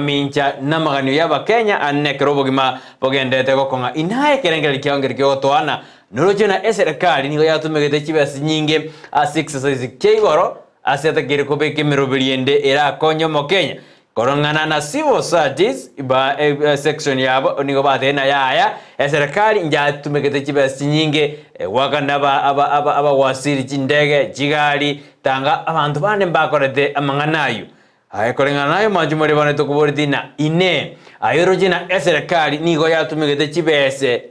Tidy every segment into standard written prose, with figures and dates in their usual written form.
Mamincha namaganio y'Abakenya ane ekero obogima bogenderete gokong'a. Inaye ekerengererio kiao nkeri kiogotoana noroche na eserekari nigo yatumegete chibesa chinyinge ase exercise kia igoro ase atakeire kobeka emeroberi ende erakonye omokenya. Korong'ana na civil service ba section yabo nigo batebire na yaya eserekari njatumegete chibesa chinyinge goakana aba aba aba abawasiri chindege, chigari, tanga abanto bande mbakorete amang'ana ayio. Aye koreng'ana naye omwanchi more bono tokoboretie ng'a Inee! Aye oroche ng'a eserekari nigo yatumegete chibese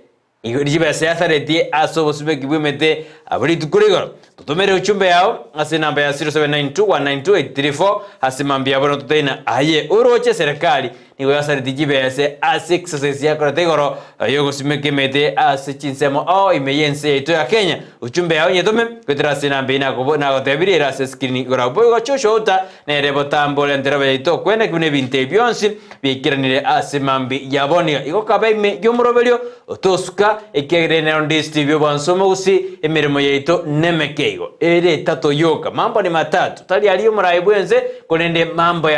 igo chibese yasaretie ase obosibeki bw'emete abwo rituko rigoro? Totomere uchumbe yao ase enamba ya 0792192834 ase mambia bono totebie ng'a aye oroche eserekari Nigo yasaretie chibese ase exercise yakorete igoro yogosimeka emete ase chinsemo ao ime y'ense yaito ya Kenya. Uchumbe yao nyetome goetera ase enamba eye nagotebirie ere ase screen igoro abwo. Boigo Joshua Outa nere botambe ore entereba yaito okweneki buna ebinto ebi bionsi biaikeranire ase mambi ya bono. Igo kaba ime y'omoroberio otosuka ekiagera nero ndisiti bw'obwansu omogusii emeremo yaito nemeke igo ere etato yoka. Mambo ni matatu. Tari aria omoraai bw'ense, korende mambo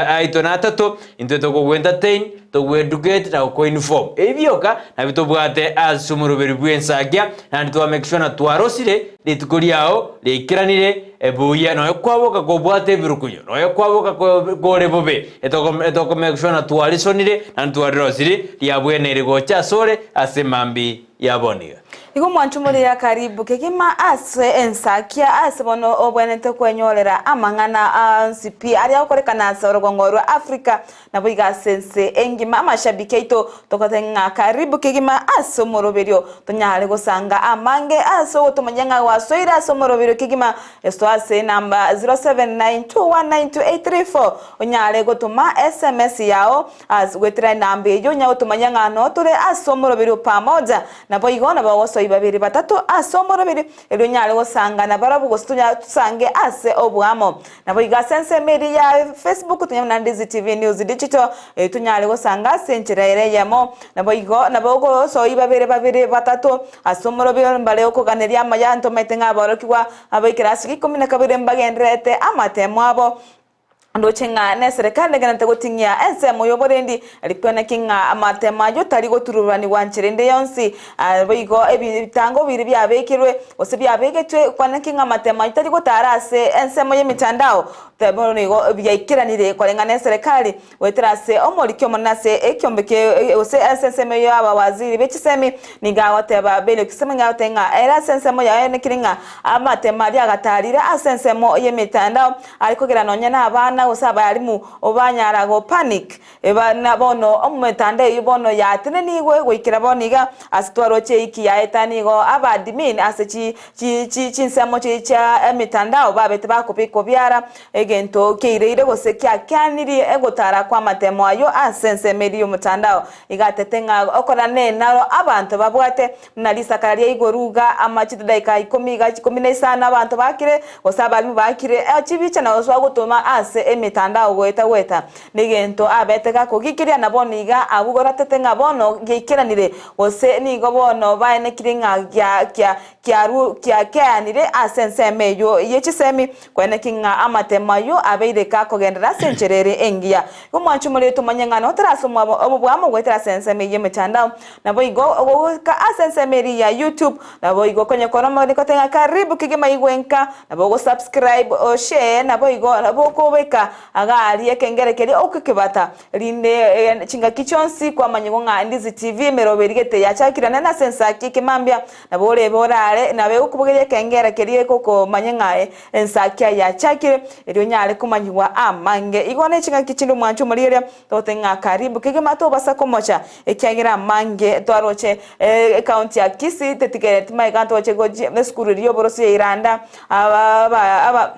aito natato, intwe tokogoentertain, togoeducate na gokoinform. Ebi bioka nabio tobwate ase omoroberi bw'ensakia, naende twa make sure na twarosire rituko riao riaikeranire buya, nonya kwaboka kobwate ebirukunyo, nonya kwaboka kore bobe, etoko make sure na twarisonire naende twarirosire riabweneire gocha asore ase mambi ya bono iga. Igo mwanchumorire karibu kegima ase ensakia ase bono obwenerete kwenyorera amang'ana aonsi pi aria agokorekana ase orogongo rwa Africa naboigo ase ense engima. Amashabiki aito togote ng'a karibu kegima ase omoroberio tonyare gosanga amange ase ogotomanya ng'a gwasoire ase omoroberio kegima Esoa ase enamba 0792192834 onyare gotoma sms yao Ase goetera enamba eyio onya gotomanya ng'a notore ase omoroberi o pamoja, naboigo nabo ogosoi babere batato ase omoroberi, erio onyare gosanga nabarabwo gose tonya tosange ase oboamo. Naboigo ase ensemo eria ya Facebook tonya buna Ndizi TV News Digital, erio tonyare gosanga ase enchera ere eyemo. Naboigo nabo ogosoi babere babere batato ase omoroberi mbare okoganeria amaya ntomaete ng'a aborokigwa ab'ekerasi gia ikomi na kabere mbagendererete amatemo abo. Ndoche ng'a neserekari negendererete goting'ia ensemo y'oborendi, rikweneki ng'a amatemo ayio tari goturururanigwa nchera ende yonsi. Boigo ebitango biria biabekirwe, gose biabegetwe, kwaneki ng'a amatemo ayio tari gotara ase ensemo y'emitandao, bono nigo biaikeranire koreng'ana neserekari goetera ase omoriki omonene ase ekiombe gose ase ensemo y'abawaziri be chisemi, nigo agoteba Belio Kisemo nigo agoteba ng'a ere ase ensemo yaye nekire ng'a amatemo aria agatarire ase ensemo y'emitandao Are kogera nonya nabana gose abayarimu banyara go panic na bono ometandao eyio bono yatenenigwe goikera bono iga ase twaroche eiki yaeta nigo aba admin ase chi chi chi chinsemo chi chia emitandao babete bakobekwa biara egento keireire gose kiakeanirie egotara kwa amatemo ayio ase ensemo eria yomotandao iga atete ng'a okora nenaro abanto babwate Buna risakara ria igoro iga ama chidaika ikomi iga ikomi na isano abanto bakire, gose abalimu bakire, chibicha na gose bagotoma ase emetandao goeta goeta. Negento abete gakogikiria na bono iga abwo goratete ng'a bono giaikeranire, gose nigo bono baenekire ng'a gia kia kiaru kiakeanire ase ensemo eyio ye chisemi, Kweneki ng'a amatemo ayio abeire kakogenderera ase enchera ere engiya. Igo mwanche omorero tomanye ng'a notarase obobuamo goetera ase ensemo eyio y'emetandao, naboigo ogoika ase ensemo eria ya YouTube, naboigo konya kore omogeni kote ng'a karibu kegima igwe nka, nabo ogosubscribe, oshare, naboigo nabo okobeka agaaria ekengere keria okekebata rinde chingaki chionsi kwamanyigwa ng'a Ndizi TV emeroberio gete yachakire naende ase ensaki ekemambia Nabo orebe orare, nabo egokobogeria ekengera keria egokomanya ng'a ensakia yachakire, erio onyare komanyigwa amange. Igo ne ching'aki chinde omwancho omorigereria, togoteba ng'a karibu kegima tobasa komocha, ekiagera amange twaroche ecounty ya Kisii tetigereti magega ntoche gochia esukuru eria y'oboroso ya Iranda, aba aba aba.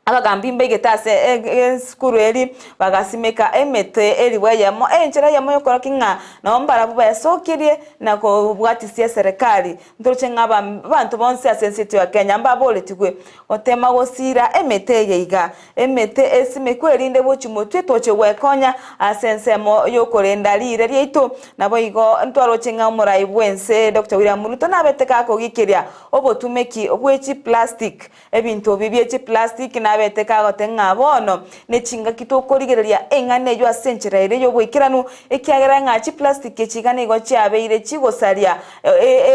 Abagambi mbaigete ase esukuru eria, bagasimeka emete elifu eyemo, enchera eyemo y'okorokia ng'a nabo mbarabwo besokirie na kobwatisia eserekari. Ntoroche ng'a abanto bonsi ase ense yaito ya Kenya mbaboretigwe gotema gosiira emete eye iga. Emete esimekwe erinde gochia motwe toche gwekonya ase ensemo y'okorenda riire riaito. Naboigo ntwaroche ng'a omorai bw'ense Doctor William Ruto nabete gakogikeria obotumeki bwe chiplastic. Ebinto ebi bie chiplastic na. Abete kagote ng'a bono nechingaki tokorigereria eng'ana eyio ase enchera ere y'oboikeranu, ekiagera ng'a chiplastic echi iga nigo chiabeire chigosaria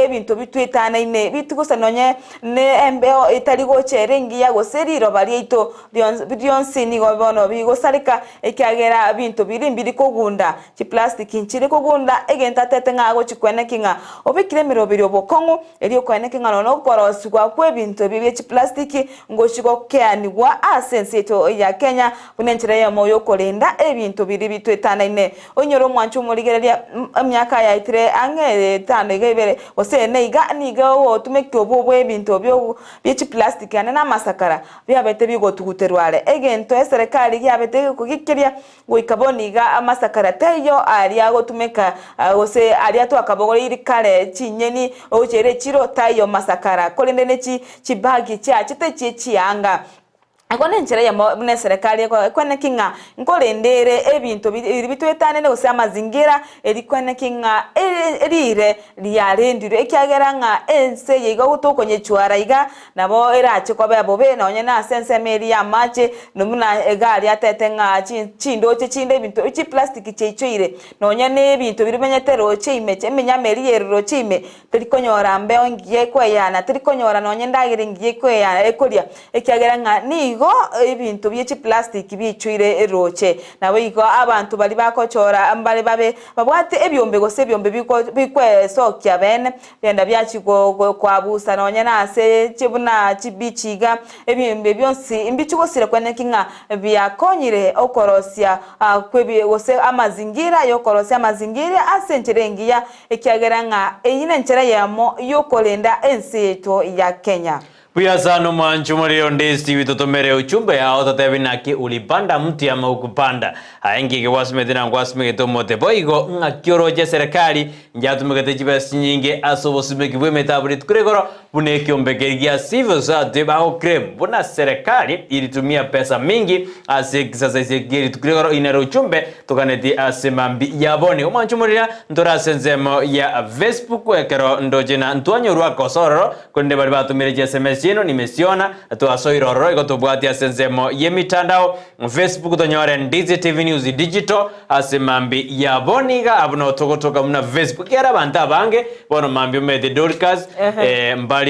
ebinto bitwetanaine, bitigosa nonye ne embeo etari gocha ere engiya gose riroba riaito rionsi nigo bono bigosareka, ekiagera binto biria mbiri kogunda, chiplastic nchiri kogunda, egento atete ng'a agochikweneki ng'a obekire emeroberio obokong'u, erio okweneki ng'a nonya okorosigwa kw'ebinto ebi bie chiplastiki ngochia gokeanigwa ase ense yaito ya Kenya buna enchera eyemo y'okorenda ebinto biria bitwetanaine. Oinyore omwancho omorigereria emiaka yaetire ang'e etano iga ibere gose ene iga nigo ogotumeka obwo bw'ebinto bie chiplastiki ane namasakara biabete bigotuguterwa are. Egento eserekari giabete gekogikiria Goika bono iga amasakara taiyo aria agotumeka, gose aria twakabogoreirie kare chinyeni gochia ere echiro, taiyo masakara, korende ne chibagi chiachete chie chianga. Igo nenchera eyemo buna eserekari ekweneki ng'a nkorende ere ebinto biria bitwetanene gose amazingira eri kweneki ng'a riire riarendirwe ekiagera ng'a ense eye igo tokonyechwara iga Nabo erache kobe bobe nonye nase ensemo eria y'amache, na buna egari atete ng'a chindoche chinde ebinto chiplastiki chiaichoire, nonya nebinto bimenyete roche ime, emenyama eria ere roche ime, teri konyora mbeo engiya ekoeyana, teri konyora nonya endagera engiya ekoeyana ekoria, ekiagera ng'a nigo ebinto bie chiplastiki biaichoire roche. Naboigo abanto baria bagochora mbare babe babwate ebiombe gose ebiombe bikwesokia bene, Bianda biachia koabusa nonya nase buna chibichi iga, ebiombe bionsi mbichie gosira kweneki ng'a biakonyire okorosia kwebi gose amazingira yokorosia amazingira ase enchera engiya, ekiagera ng'a eyio nenchera eyemo yokorenda ense yaito ya Kenya. Buya sana omwanchi omoriri onde Steve totomere uchumbe yao totebi naki ulipanda mti ama hukupanda aye ngige gwasimete na ngwasimegete omote boigo ng'aki oroche eserekari njatumegete chibesa chinyinge ase obosimeki bw'emete abwo rituko rigoro buna ekiombe keria gia civil society bagoclaim buna serekari ilitumia pesa mingi ase exercise eki rituko rigoro inere uchumbe Toganetie ase mambi ya boni. Omwancho omoriri ntore ase ensemo ya Facebook ekero ndoche na ntwanyorwa akosa ororo, korende baria batomire chi sms chiaino nimesiona twasoire ororo igo tobwatie ase ensemo y'emitandao Facebook tonyore Ndizi TV News Digital ase mambi ya boni iga abwo nabo togotoka buna Facebook ekiagera abanto abange bono mambia omanyete Dorcas mbari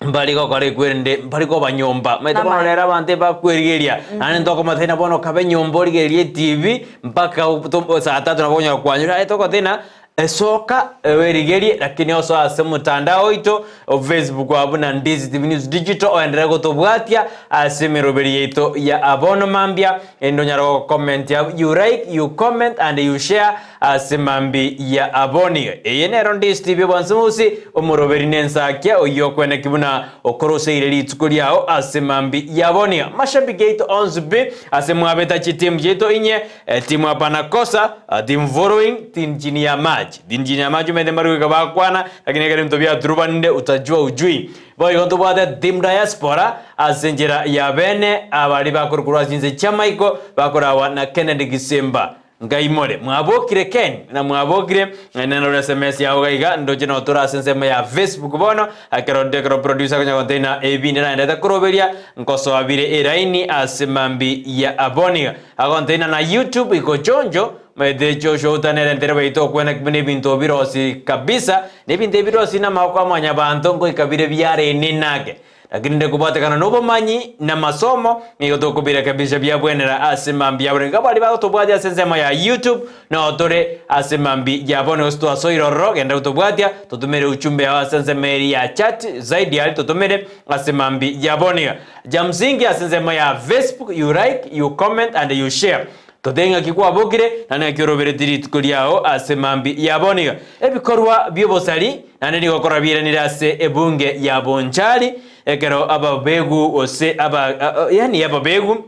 Mbari gokora ekwerende mbari koba nyomba. Omanyete bono Amaene. rero abanto ebakwerigeria, naende ntokomotebi bono kabe nyomba origererie etibi mpaka to saa tatu nabo okonyora kwanyora aye togotebi ng'a esoka oerigerie lakini osoe ase omotandao oito o Facebook abwo buna Ndizi TV News Digital oenderere gotobwatia ase emeroberi yaito ya bono mambia erinde onyare gokomenti abwo you like, you comment and you share Ase mambi ya aboni. Eye nero ndisitibie bwanse bonsi, omoroberi nensakia, oyio okweneki buna okoroseire rituko riao ase mambi ya aboni. Amashabiki aito onsi pi, ase mwabeta chitimu chiaito inye, timu hapana kosa, team following, team chini ya maji. Team chini ya maji omanyete mbari goika bakwana, lakini ekero ebinto biaturubanire utajua hujui. Boigo ntobwate team diaspora ase enchera ya bene, abaria bakorwa ase chinse chi'amaiko bakorawa na Kennedy Gisimba. Nkaimore, mwabokire Ken, na mwabokire, naende narore sms yao iga iga, ndoche notore ase ensemo ya Facebook bono, ekero onde ekero producer akonya gontebia ng'a ebinde naendete koroberia, nkosoa bire eraini ase mambi ya aboniga. Agontebia ng'a na YouTube iko chonjo, maete Joshua Uta nere ntereba yaito okwana buna ebinto obirosi kabisa, na ebinto ebi birosi namagoko a mwanyabanto ngoika bire biarenenage. Lakini inde kobwatekana nobomanyi na amasomo, nigo tokobirekebisha biabwenera ase mambia ya bono. Iga baria bagotobwatia ase ensemo ya YouTube, nao tore ase mambia ya bono gose twasoire ororo, genda gotobwatia, totomere uchumbe yao ase ensemo eria ya chat, zaidi aria totomere ase mambia ya bono iga. Cha msingi ase ensemo ya Facebook, you like, you comment and you share. Totebie ng'aki kwabokire, naende ng'aki oroberetie rituko riao ase mambia ya bono iga. Ebikorwa bi'obosari naende nigo okorora biiranire ase ebunge ya Bonchari, ekero ababegu gose aba yaani ababegu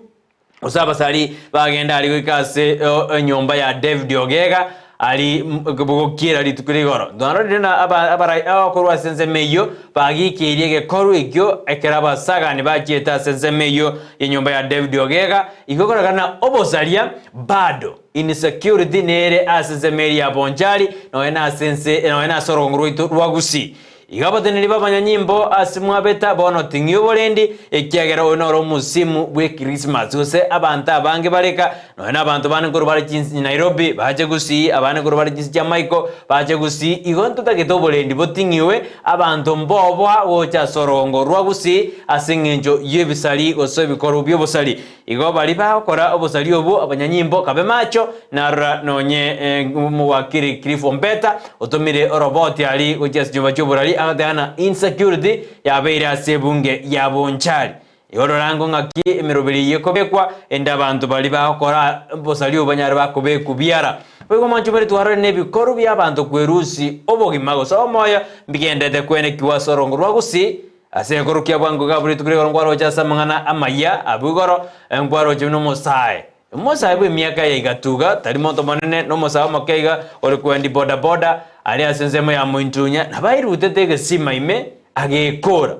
gose abasari bagenda aria goika ase enyomba ya David Ogega aria gokiera rituko ria igoro. Twarorire na abarai abakorwa ase ensemo eyio bagikeirie egekorwa ekio ekero abasagani bachiete ase ensemo eyio y'enyomba ya David Ogega, igo ekorekana obosaria bado. Insecurity nere ase ensemo eria ya Bonchari, nonya nase ense, nonya nase orogongo rwaito rwa Gusii. Igo abateneneri b'abanyanyimbo ase mwabeta bono ting'ia oborendi, ekiagera oyo noro omosimu bw'Ekrismasi, gose abanto abange bareka, nonya nabanto bande nkorwa bare chinsi Nairobi bache Gusii, abande nkorwa bare chinsi chia Maiko bache Gusii, igo ntotagete oborendi boting'iwe, abanto mboboa gocha ase orogongo rwa Gusii ase engencho y'ebisari gose ebikorwa bi'obosari. Igo baria bagokora obosari obwo abanyanyimbo kabe macho, narora nonye omowakiri Cliff Ombeta otomire oroboti aria gochia ase chinyomba chi'oborari agateba ng'a insecurity yabeire ase ebunge ya Bonchari. Igo rora ango ng'aki emeroberi eyio ekobekwa ende abanto baria bagokora obosari obwo banyare bakobekwa biara. Boigo mwanche bare twarore nebikoru bi'abanto kwerusia obogima gose omoyo mbigendete kwenekigwa ase orongo rwa gusii Ase ekorokia bwango iga buna rituko rigoro nkwaroche ase amang'ana amaya abwo igoro, nkwaroche buna omosae. Omosae bw'emiaka ya igatuga, tari monto monene, na omosae omoke iga ore kwendi bodaboda, aria ase ensemo ya Mointunya, nabo airutete egesima ime, agekora.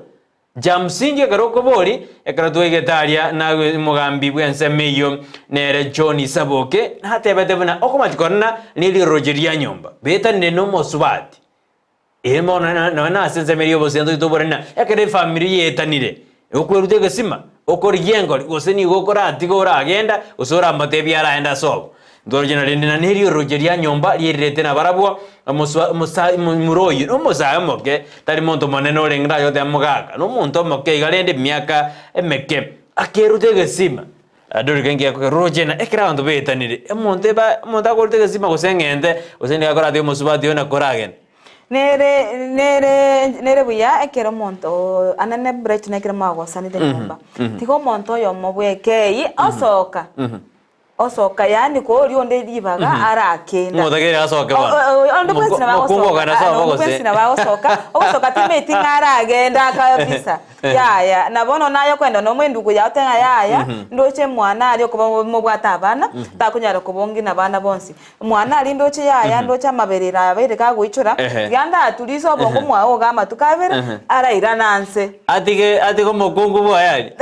Jamsingi ekero okobori, ekero twaigete aria na omogambi bw'ensemo eyio, nere John Saboke, natebete buna okomachi korana nerioroche ria nyomba, betanire nomosubati. Ee bono nonya nase ensemo eria y'obosio ntoche tobore ng'a ekero efamiri yeetanire, okweruta egesima, okorigia engori, gose nigo okoratiga oragenda, gose oramotebie araende ase obo. Ntoroche na rende na nerioroche ria nyomba rierirete nabarabwo, omoswa omosa momura oyio na omosae omoke, tari monto monene orenge ndache goteba mogaka, na omonto omoke iga rende emiaka emeke, akeruta egesima. Adorika engiya roche na ekero abanto beetanire, omonto eba omonto akorute egesima gose eng'ente, gose nigo akoratige omosubati oyo na koragenda. Nere nere nere buya ekero omonto anene bright na ekero mwagosanire nyomba, tiga omonto oyomo bwekei osoka, osoka yaani koria onde ribaga arakenda. Ng'otakeire asoke bono. Onde bwensi nabo Mokungu agosoka, ogenda sobo onde gose? bwensi nabo agosoka, ogosoka timeti ng'a aragenda kabisa. Yaya, na bono naye okoenda nomoendugu yao teba ng'a yaya, ndoche mwana aria okoba mobwate abana, takonyara kobongi nabana bonsi. Mwana aria ndoche yaya, ndoche amaberero abeire kagoichora, Ehe. tiga ndaturise obongo mwao iga amatuko abere, arairane nse. Atige atige omokungu bwaye aria.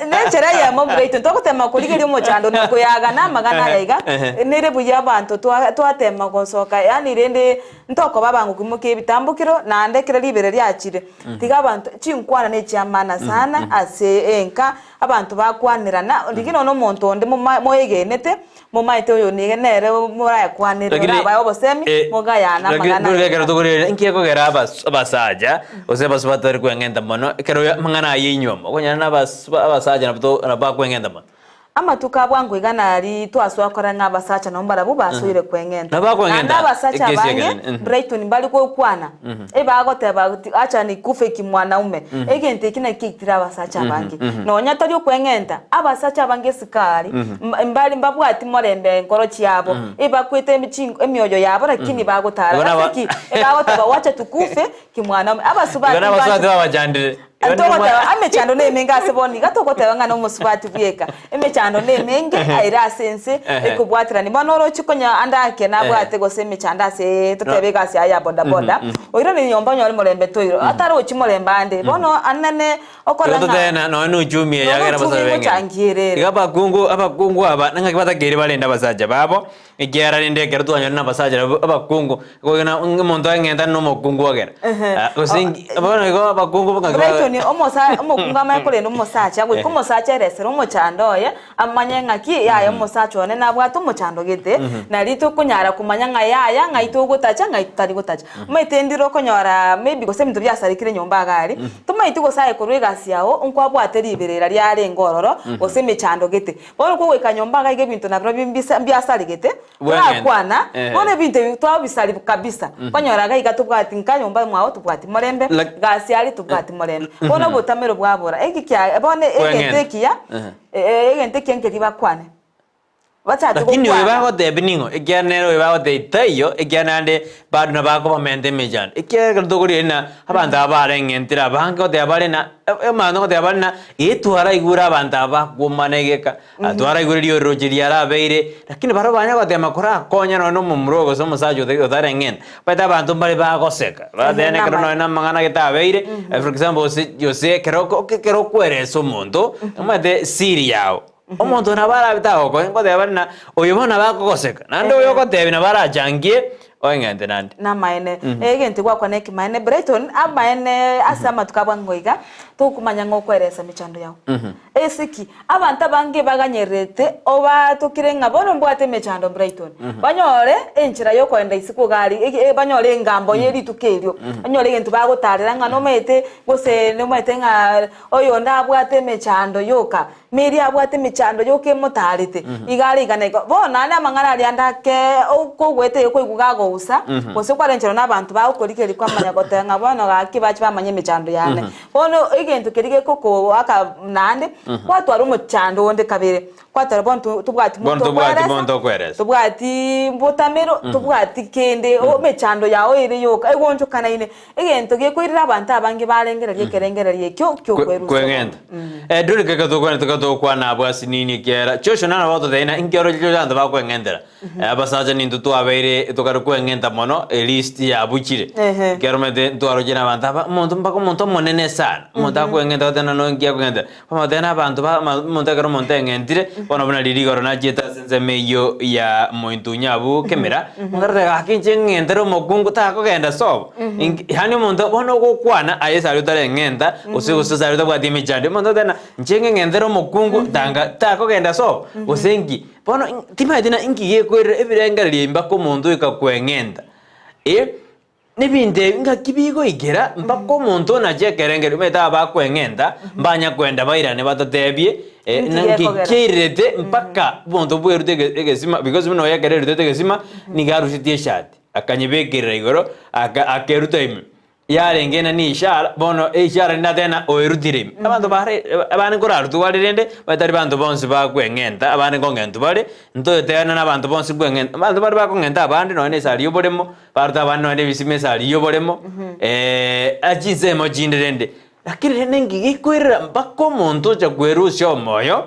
Nenchera eyemo buya intwe togotema korigeria omochando na koyagana amang'ana aya iga, Ehe. nere buya abanto twa twatema gosoka yaani rende ntokoba abango koimokia ebitambokero, naende ekero ribere riachire, Tiga abanto, chinkwana nechiamana sana ase enka, abanto bakwanerana, rigia nonya omonto onde moma moegenete, momaete oyo niga nere morakwanere Lakini, orabae obosemi, eh, mogayane lakini amang'ana tore aya ekero iga. tokorera inki ekogera abas abasacha gose abasubati batari kweng'enta mono ekero amang'ana aya enywomo, okonyora na abas abasacha nabo to nabo bakweng'enta mono. Amatuko a bwango iga nari twasoa korora ng'a abasacha nabo mbarabwo basoire kweng'enta. Nabo bakweng'enta Naende abasacha ekesi abange ekenene. Mhm. Brighton mbari gokwana, ebagoteba acha nikufe kimwanaume. Egento eki nakio kiaitire abasacha abange. Nonya tari okweng'enta, abasacha abange esikari mbari mbabwati morembe enkoro chiabo, ebakwete emioyo yabo lakini bagotara. Igo naba- Ase ki? Ebagoteba wacha tukufe kimwanaume. Abasubati Igo nabasubati mbanchete- babachandire. Igo Togoteba nimwa- emechando nemenge ase bono iga togoteba ng'a nomosubati bweka, emechando nemenge aire ase ense Ehe. ekobwaterania. Bono oroche konya ande ake nabwate gose emechando ase totebe egasi yaye ya bodaboda, oirane nyomba onyore morembe toiro, atarochi morembe ande. Bono anene okora Igo ng'a totebe na nonya na uchumi eye Nonya yagera uchumi abasacha beng'ene. egochangia Igo abakungu abakungu aba nang'aki batakeire barende abasacha babo, Ekiagera rende ekero twanyorire nabasacha nabwo abakungu, okogena ng'a omonto ang'entane na omokungu ogera. Ehe. Gose inki bono igo abakungu ng'aki ba Brighton, omosa omokungu amanye korenda omosacha, goika omosacha eresere omochando oye, amanye ng'aki yaya omosacha one nabwate omochando gete, nari tokonyara komanya ng'a yaya ng'ai togotacha ng'ai totari gotacha. Omanyete ndire okonyora maybe gose ebinto biasarekire nyomba iga aria, tomaeti gose aye korwa egasi yago, nkwabwate riberera riarenge ororo, gose emechando gete. Bono kogoika nyomba iga iga ebinto nabirobio mbisa mbiasaregete, Bweng'ente. torakwana, Ehe. bono ebinto ebi twabisari kabisa, kwanyora iga iga tobwati nka nyomba mwao tobwati morembe, Lak- gasi aria tobwati morembe. Bono obotamero bwabora, eki kia bono egento Bweng'ente. ekiya, Ehe. egento ekiya nkeria bakwane, bachake Lakini oyo gokwana. bagotebia ning'o? Ekiagera nere oyo bagotebia taiyo, ekiagera naende bado nabakobamenta emechando. Ekiagera ekero tokoria ng'a abanto aba bareng'entire abange goteba bare ng'a omanyete goteba bare ng'a ee twaraigure abanto aba bakwomana egeka, twaraigure rioroche riarabeire, lakini baria banya gotema korakonya nonye na omomura oyo gose omosacha ote otareng'enta, omanyete abanto mbare bagoseka, bateba Ehe, ekero namaya. nonye na amang'ana gete abeire, for example gose gose ekero ekero okweresa omonto, omanyete siri yago. Omonto nabo arabe tagokonya, ngoteba bare ng'a oyo bono nabo akogoseka, naende oyo ogotebia nabo arachangie. Oeng'ente naende. Namaene, egento gwakwana ekimaene. Brighton, amaene ase amatuko abwo ang'o iga, tokomanya ng'a okweresa emechando yao. Ase ki? Abanto abange baganyererete obatokire ng'a bono mbwate emechando Brighton. Banyore enchera yokoenda isiko iga aria, ege banyore engambo ye rituko erio. Banyore egento bagotarera ng'a nomaete gose nomaete ng'a oyonde abwate emechando yoka. Mary abwate emechando yoka emotaarete, igo are iga na iga. Bono naende amang'ana aria ande ake okogwete iga koigwa gagousa, gose kwarencherwa na abanto bagokorigereria kwamanya goteba ng'a bono gaki bache bamanye emechando yane. Bono egento keria gekokoaka naende, kwatwara omochando onde kabere, kwatwara bono to tobwati Bono monto tobwati okweresa, monto okweresa. tobwati botamero, tobwati kende, emechando yao ere yoka egonchokanaine. Egento gekoirera abanto abange barengereria ekerengererio ekio ki'okwerusia Kweng'enta. bono. Ndori keke tokwane toka tokwana abwo ase nini ekiagera Joshua naro bagototebia ng'a inki oroche Joshua abanto bakweng'entera. Abasacha nintwe twabeire tokare kweng'enta mono elist yabuchire. Ehe. Ekiagera omanyete ntwaroche na abanto aba omonto mpaka omonto omonene sana, omonto akweng'enta goteba nonya nki akweng'entera. Omotebia na abanto ba ama omonto ekero omonto eng'entire, bono buna riria igoro nachiete ase ensemo eyio ya mointo onye abwo kemera, nkarora gaki inche ng'entere omokungu takogenda sobo. Inki yaani omonto bono ogokwana aye ase aria otareng'enta, gose gose ase aria otabwati emechando, omonto ogoteba ng'a inche ng'eng'entere omokungu tanga takogenda sobo, gose nki. Bono ing timanyeti ng'a inki gekoirera ebirengererio ebi mpaka omonto oika kweng'enta, eh. Nebinto ebi ngaki bigoikera mpaka omonto onache ekerengerio, omanyete aba bakweng'enta, mbanya kwenda bairane batatebie eh, Nki naki gekogera? kiairerete mpaka omonto bwerute ege- egesima because buna oyo ekero erutete egesima, nigo arusetie eshati, akanyebekerera igoro, aka akeruta ime. Yarenge nani ishara, bono eishara rinde atebe ng'a oerutire ime. Abanto bare abande nkorarutwe bare rende, batari banto bonsi bakweng'enta, abande nkong'entwa bare, ntoetena na abanto bonsi nkweng'enta, abanto bare bakong'enta abande nonye na esari ya oboremo, Barute abande nonya nebisima esari y'oboremo, ase chinsemo chinde rende. Lakini rende nki gekoirera mpaka omonto ocha kwerusia omoyo,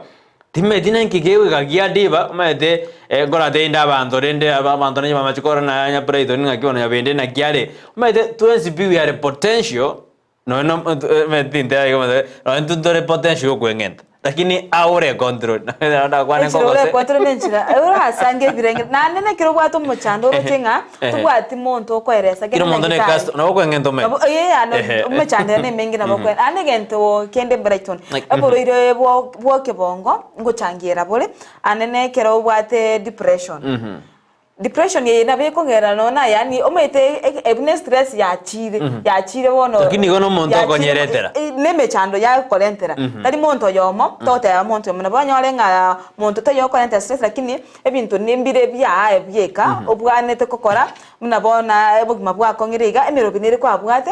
timanyeti na nki kegoika gia diba, omanyete nkoratebie inde abanto rende aba abanto nonye bamache korora naye onye Brighton ng'aki bono nyabende naki are, omanyete twensi pi we are potential. Nonya na omonto omanyete tinteba iga omonto nonya intwe ntore potential ya okweng'enta, lakini aore control nabo ndakwane Enchera nkogose. ore control na enchera orasange ebirenge naende na ekero obwate omochando oroche ng'a tobwati monto okoeresa Kera genda omonto na nyagetari. ecusto nabo okweng'enta omanyete. Nabo eh ano Ehe. emechando ere nemenge nabo okwe naende egento kende Brighton, Like, oborwaire bwo bwa ekebongo ngochangiera bore, ande na ekero obwate depression. Depression eye nabo ekong'era nonya yaani omanyete buna estress yachire, yachire bono Lakini igo nomonto yachire okonyeretera. na emechando yakorentera. Tari monto oyomo, togoteba monto oyomo, nabo onyore ng'a monto taiyo okorenta stress lakini ebinto mbire biaye bieka obwanete gokora buna bono obogima bwakong'ire iga, emerobi nere kwabwate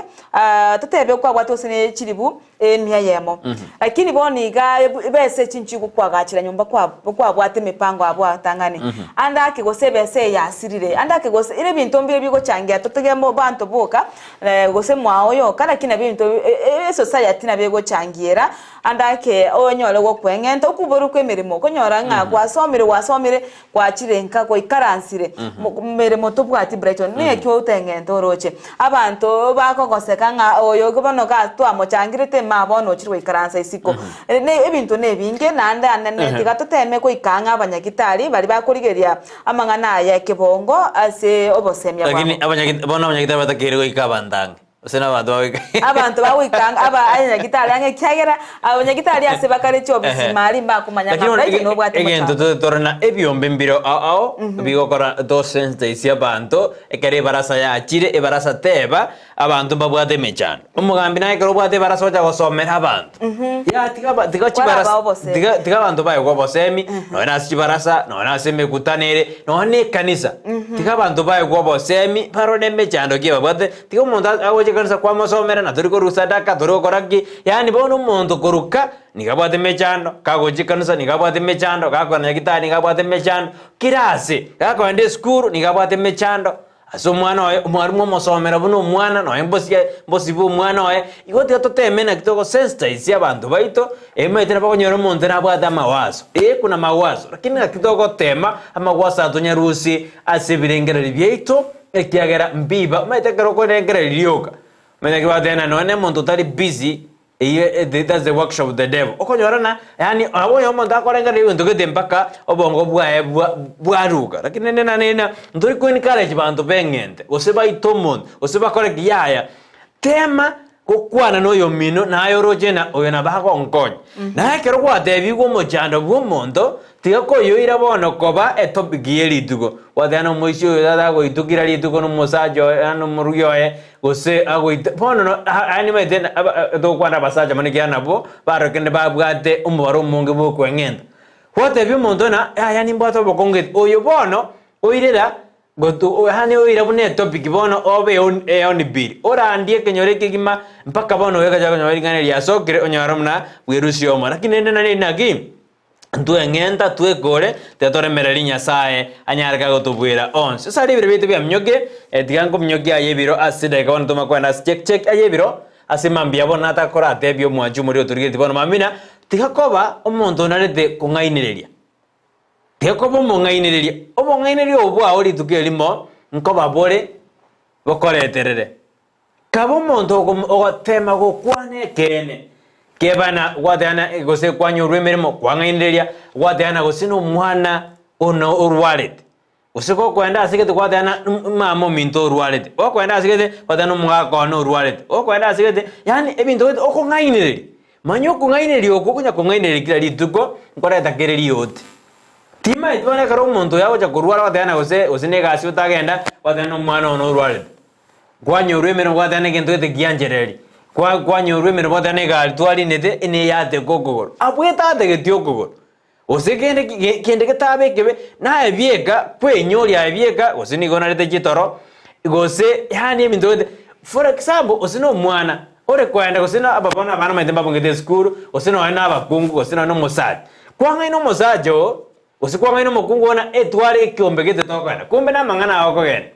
totebe kwabwate gose ne chiribu emia eyemo. Lakini bono iga ebesa echi nchigokwagachera nyomba kwa kwabwate emipango abwo atang'ani. Ande ake gose ebesa eye yasirire, ande ake gose ere ebinto mbire bigochangia totige mo banto boka gose mwao yoka lakini nabio ebinto esociety nabo egochangiera ande ake onyore gokweng'enta okoborwa kwa emeremo okonyora ng'a gwasomire gwasomire Gwachire nka gwaikaransire meremo tobwati Brighton neki oteng'ente oroche abanto bakogoseka ng'a oyo igo bono ga twamochangirete ime bono ochire goikaransa isiko ne ebinto nebinge naende anene tiga toteme goika ang'e abanyagitari baria bakorigereria amang'ana aya ekebongo ase obosemia bwabo. Lakini abanyagit bono abanyagitari batakeire goika abanto ang'e. Gose nabanto bagoika. Abanto bagoika ang'e aba anyagitari ang'e ekiagera abanyagitari ase bakare chiofisi mari mbakomanya ng'a Lakini bono Brighton nobwate egento omochando. tore na ebiombe mbire ao ao bigokora tosensitize abanto ekero ebarasa yachire ebarasa teba abanto mbabwate emechando. Omogambi naye ekero obwate ebarasa ocha gosomera abanto ya tiga aba tiga Kwarabao chibarasa obosemi. tiga tiga abanto baegwe obosemi nonya na ase chibarasa nonya na ase emekutano ere nonya na ekanisa tiga abanto baegwe obosemi barore emechando ki babwate Tiga omonto agocha ekanisa kwamosomera na tori korua sadaka, tori gokora ki, yaani bono omonto korwa ka nigo abwate emechando, kagocha ekanisa nigo abwate emechando, gakogenda nyagitari nigo abwate emechando, kera ase, gakogenda esukuru nigo abwate emechando, ase omwana oye, omwarimu omosomera buna omwana nonya mbosie mbosibe omwana oye, igo tiga toteme naki togosensitize abanto baito, emaete nabo okonyora omonto nabwate amawazo, eh kuna mawazo, lakini naki togotema amawazo aya tonyarusie ase ebirengererio biaito. Ekiagera mbiba, omanyete ekero okorengereria rioka, omanyete ki bagoteba ng'a nonye omonto otari busy, Eyio eh, that's the workshop of the devil. Okonyora na yaani nabo onye omonto akorengereria ebinto gete mpaka obongo bwaye bwa bwaruga. Lakini rende naende na ntori ko encourage banto beng'ente gose baite omonto gose bakore ki yaya. Tema gokwana na oyomino naye oroche ng'a oyo nabo agonkonya. Naye ekero gwatebigwe omochando bwa omonto, tiga koyoira bono koba etopic ye rituko. Gwateba na omoisia oyo tata agoitwa kera rituko na omosacha oye yaani omorugi oye, gose agoita bono no a yaani omanyete na aba togokwana abasacha mono ekiagera nabwo barokende babwate omobaro omonge bwa okweng'enta. Gwatebia omonto ng'a yaya nimbwate obokong'u gete, oyo bono oirera Gotu yaani oira buna etopic bono obe on eonibiri, orandie ekenyoro ekegima mpaka bono oyogacha konyora ring'ana riasokire onyore buna bwerusie omo. Lakini rende nari naki, ntweng'enta twekore tiga toremererie Nyasaye anyare kagotobuera onsi. Ase aria ebiro biaito biaminyokire, tiga nkominyokia aye ebiro ase edageka bono toma kwenda ase check check aye ebiro ase mambia bono natakoratebie omwanchi omoria otorigetie bono mamina, tiga koba omonto onarete kong'ainereria. Tekoba omong'ainereria, obong'ainereria obo bwao rituko erimo nkoba bore bokoreterere. Kaba omonto ogotema gokwana ekeene, kebana gwateana gose kwanyorwa emeremo kwang'ainereria, gwateana gose nomwana one orwarete, gose gokoenda ase gete gwateana mama ominto orwarete, gokoenda ase gete gwateana omogaka one orwarete, gokoenda ase gete, yaani ebinto gete okong'ainereria. Manya okong'ainereria okwo konya kong'ainereria kera rituko, nkoreta kere rioti. Timaeti bono ekero omonto oyo agocha korwara goteba gose gose na egasi otagenda, goteba na omwana one orwarete. Kwanyorwa emeremo gwateba na egento gete gianchereri, kwa kwanyorwa emeremo gwateba na egari twarinete neyateka okogoro. Abwo etategeti okogoro. Gose kende ki kende getabe ekebe, naye bieka kwenyoria aye bieka, gose nigo onarete chitoro, gose yaani ebinto gete. For example, gose na omwana, ore koenda gose na aba bono abana omanyete mbabungete esukuru, gose nonye na abakungu, gose nonye na omosacha. Kwang'aina omosacha oo, gose kwang'aina omokungu oo na etware ekiombe gete tokoenda, kumbe na amang'ana ao okogenda.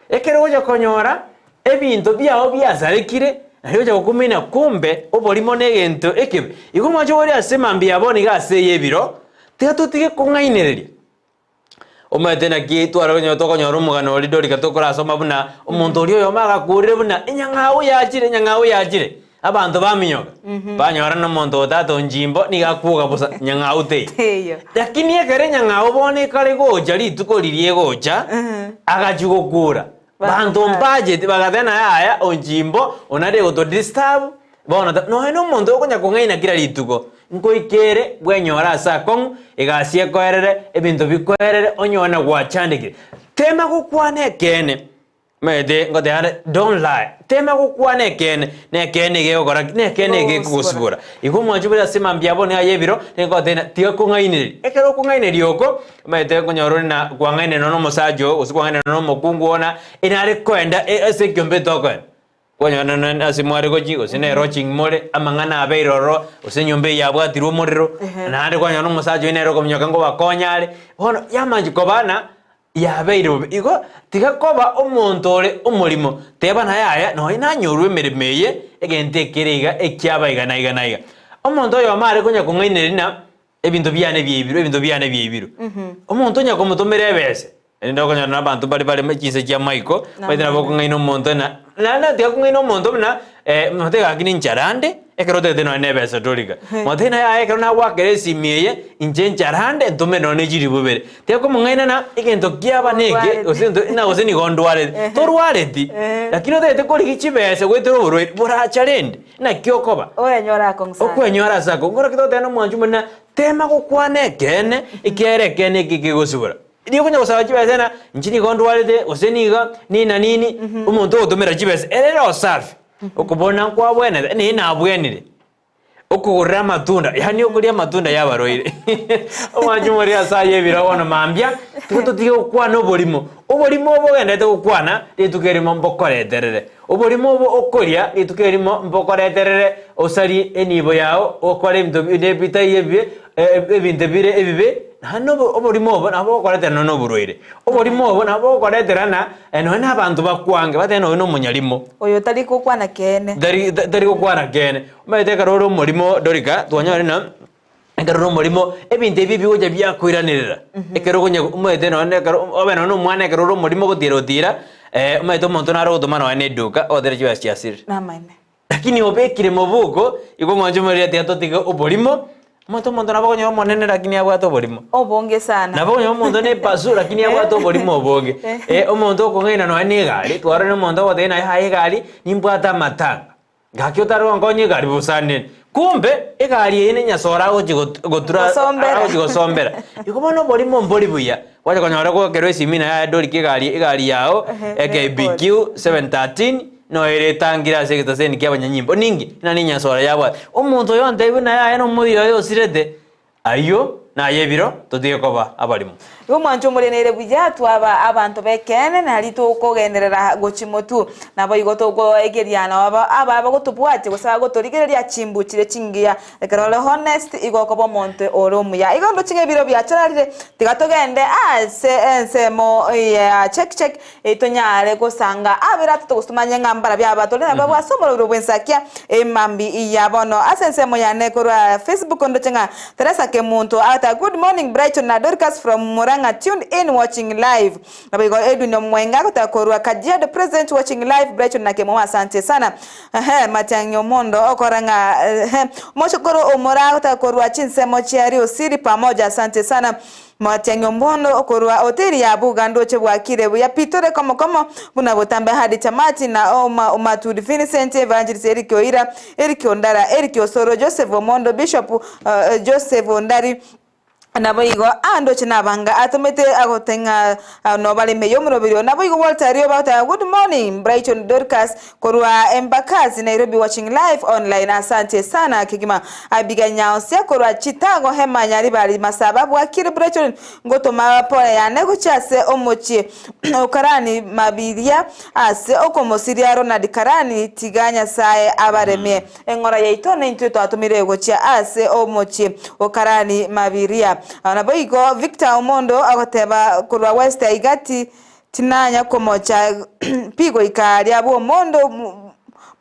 Ekero ogocha konyora ebinto biao biasarekire, nario ogocha gokumina kumbe oborimo negento ekebe. Igo mwanche oria ase mambia bono iga ase eye ebiro, tiga totige kong'ainereria. Omanyete naki tware konyora tokonyora omogano oria Dorika tokorasoma buna omonto oria oyomo agakurire buna enyang'au yachire enyang'au yachire, abanto baminyoka, banyora na omonto o tata onchimbo nigo akwoga bosa nyang'au teiyo. Teiyo. Lakini ekero enyang'au bono ekare gocha rituko riria egocha, agachia gokura, banto mbacheti bagateba naye yaya onchimbo onare gotodisturb bono ta nonya na omonto okonya kong'aina kera rituko, nkoika ere bwenyore ase akong'u, egasi ekoerere, ebinto bikoerere, onyore na gwachandekire. Tema gokwana ekeene. Omanyete ngoteba ande don't lie, tema gokwana ekeene, na ekeene iga egokora ki? Na ekeene iga ekogosibora. Igo omwanchi bore ase mambia abwo nigo aye ebiro, nigo ngoteba ng'a tiga kong'ainereria. Ekero okong'ainereria oko, omanyete nkonyora ore na kwang'ainerwa na omosacha oo, gose kwang'ainerwa na omokungu oo na enare koenda ase ekiombe tokoenda. Kwanyora na na ase mware gochia, gose na eroching more, amang'ana abeire ororo, gose enyomba eye yabwatirwe omorero, naende kwanyora na omosacha oyio nere okominyoka ngobakonya are, bono yamanchi koba ng'a yabeire bobe. Igo tiga koba omonto ore omorimo, teba naye aya nonye nanyorwe emeremo eye, egento ekere iga ekiaba iga na iga na iga. Omonto oyomo are konya kong'ainereria ng'a ebinto biane biaibirwe, ebinto biane biaibirwe. Omonto onya komotomera ebese, erinde okonyora na abanto mbare bare chinse chia maiko, omanyete nabo okong'aina omonto ng'a naende tiga kong'aina omonto buna mote gaki ninchara ande, ekero otagete nonye na ebesa torika. Mote naye aye ekero nagoakera esimi eye, inche nchara ande ntomere nonye na echiribu ibere. Tiga komong'aina ng'a egento kiaba neke, gose nto ng'a gose nigo ndwarete. Torwareti, lakini otagete korigia chibesa goetera oborwaire, boracha rende, naki okoba? Orenyore akong'u sana. Okwenyora ase akong'u. Nkoro ki togoteba na omwanchi omonene ng'a tema gokwana ekeene, ekiagera ekeene eke kegosibora. Riria okonya gosaba chibesa ng'a inche nigo ndwarete, gose nigo nina nini, omonto ogotomera chibesa, ere ere osafi, okobona nkwabwenete, naye nabwenire. Okogorera amatunda, yaani okoria amatunda y'abarwaire. Omwanchi omoriri ase aye ebiro bono mambia, tiga totige gokwana oborimo. Oborimo obo ogenderete gokwana, rituko erimo mbokoreterere. Oborimo obo okoria, rituko erimo mbokoreterere osarie enibo yao, okore ebinto binde bitaiyo ebibe, ebinto bire ebibe, naende obo oborimo obo nabo bogokoretera nonya na oborwaire. Oborimo obo nabo bogokoretera ng'a nonya na abanto bakwange, batebe ng'a oyo na omonyarimo. Oyo tari gokwana keene. Tari tari gokwana keene. Omanyete ekero ore omorimo Dorika, twanyore ng'a ekero ore omorimo, ebinto ebi ebigocha biakoiranerera. Ekero okonya omanyete nonye na ekero obe nonye na omwana ekero ore omorimo ogotira otira, omanyete omonto nare ogotoma nonye na eduka, ogotere chibesa chiasirire. Namaene. Lakini obekire mobuko, igo mwanche omoriri tiga totige oborimo, Omonto omonto nabo okonyora omonene lakini abwate oborimo. Obonge sana. Nabo okonyora omonto ne epasu lakini abwate oborimo obonge. Eh, omonto okong'aina nonya na egari, twarorire omonto ogotebia naye aye egari, nimbwate amatanga. Gaki otare gonkonya egari bosa nene. Kumbe, egari eye ne nyasore agochi got- gotura Gosombera. agochi gosombera. Igo bono oborimo mbori buya, gwacha konyora goakerwa esimi naye aye doriki egari egari yago, Ehe, KBQ 713, Noyo etangire ase egetaseni ki'abanyanyimbo, ninki? Ng'a nenyasore yabwate. Omonto oyo ontebie buna yaya nomoyio oye osirete, ayio naye ebiro, totige koba abarimo. Igo mwanche omorenere buya, twaba abanto b'ekeene, nari tokogenderera gochia motwe. Naboigo tokoegeria nabo aba abagotobwatia gose abagotorigereria chimbu chire chingiya. Ekero ore honest igo okoba omonto ore omuya. Igo ndoche ng'a ebiro biachararire, tiga togende ase ensemo ya check check Tonyare gosanga abere atato gose tomanye ng'a mbarabio aba tore nababwo ase omorobio bw'ensakia emambi ya bono. Ase ensemo yane korwa Facebook ndoche ng'a Teresa Kemunto agoteba good morning Brighton na Dorcas from Murang'a tuned in watching live. Naboigo Edwin Omwenga agoteba korwa Kajiado present watching live Brighton na Kemuma asante sana. Ehe Matiang'i Omondo okora ng'a ehe Omochokoro Omora agoteba korwa chinsemo chia Riosiri pamoja asante sana. Matiang'i ombondo korwa hoteli ya Buga ndoche bwakire buya pi tore komo komo buna botambe Hadija Martin na Ouma Omatudi Vincent Evangelist Eric Oira Eric Ondara Eric Osoro Joseph Omondo Bishop Joseph Ondari naboigo andoche nabanga atomete agoteng'a nobareme yomorobiri oo naboigo Walter Rioba agoteba good morning Brighton Dorcas Korwa Embakasi Nairobi watching live online asante sana kegima Abiga Nyaosia korwa Chitago Hema Nyaribari Masaba bwakire Brighton ngotoma pole yane gochia ase omochie o Karani Mabiria ase okomosiria Ronald Karani tiga Nyasae abaremie eng'ora yaito naintwe twatomire gochia ase omochie o Karani Mabiria Naboigo Victor Omondo agoteba korwa West Aigati Tinanya komocha pi goika aria bw'omonto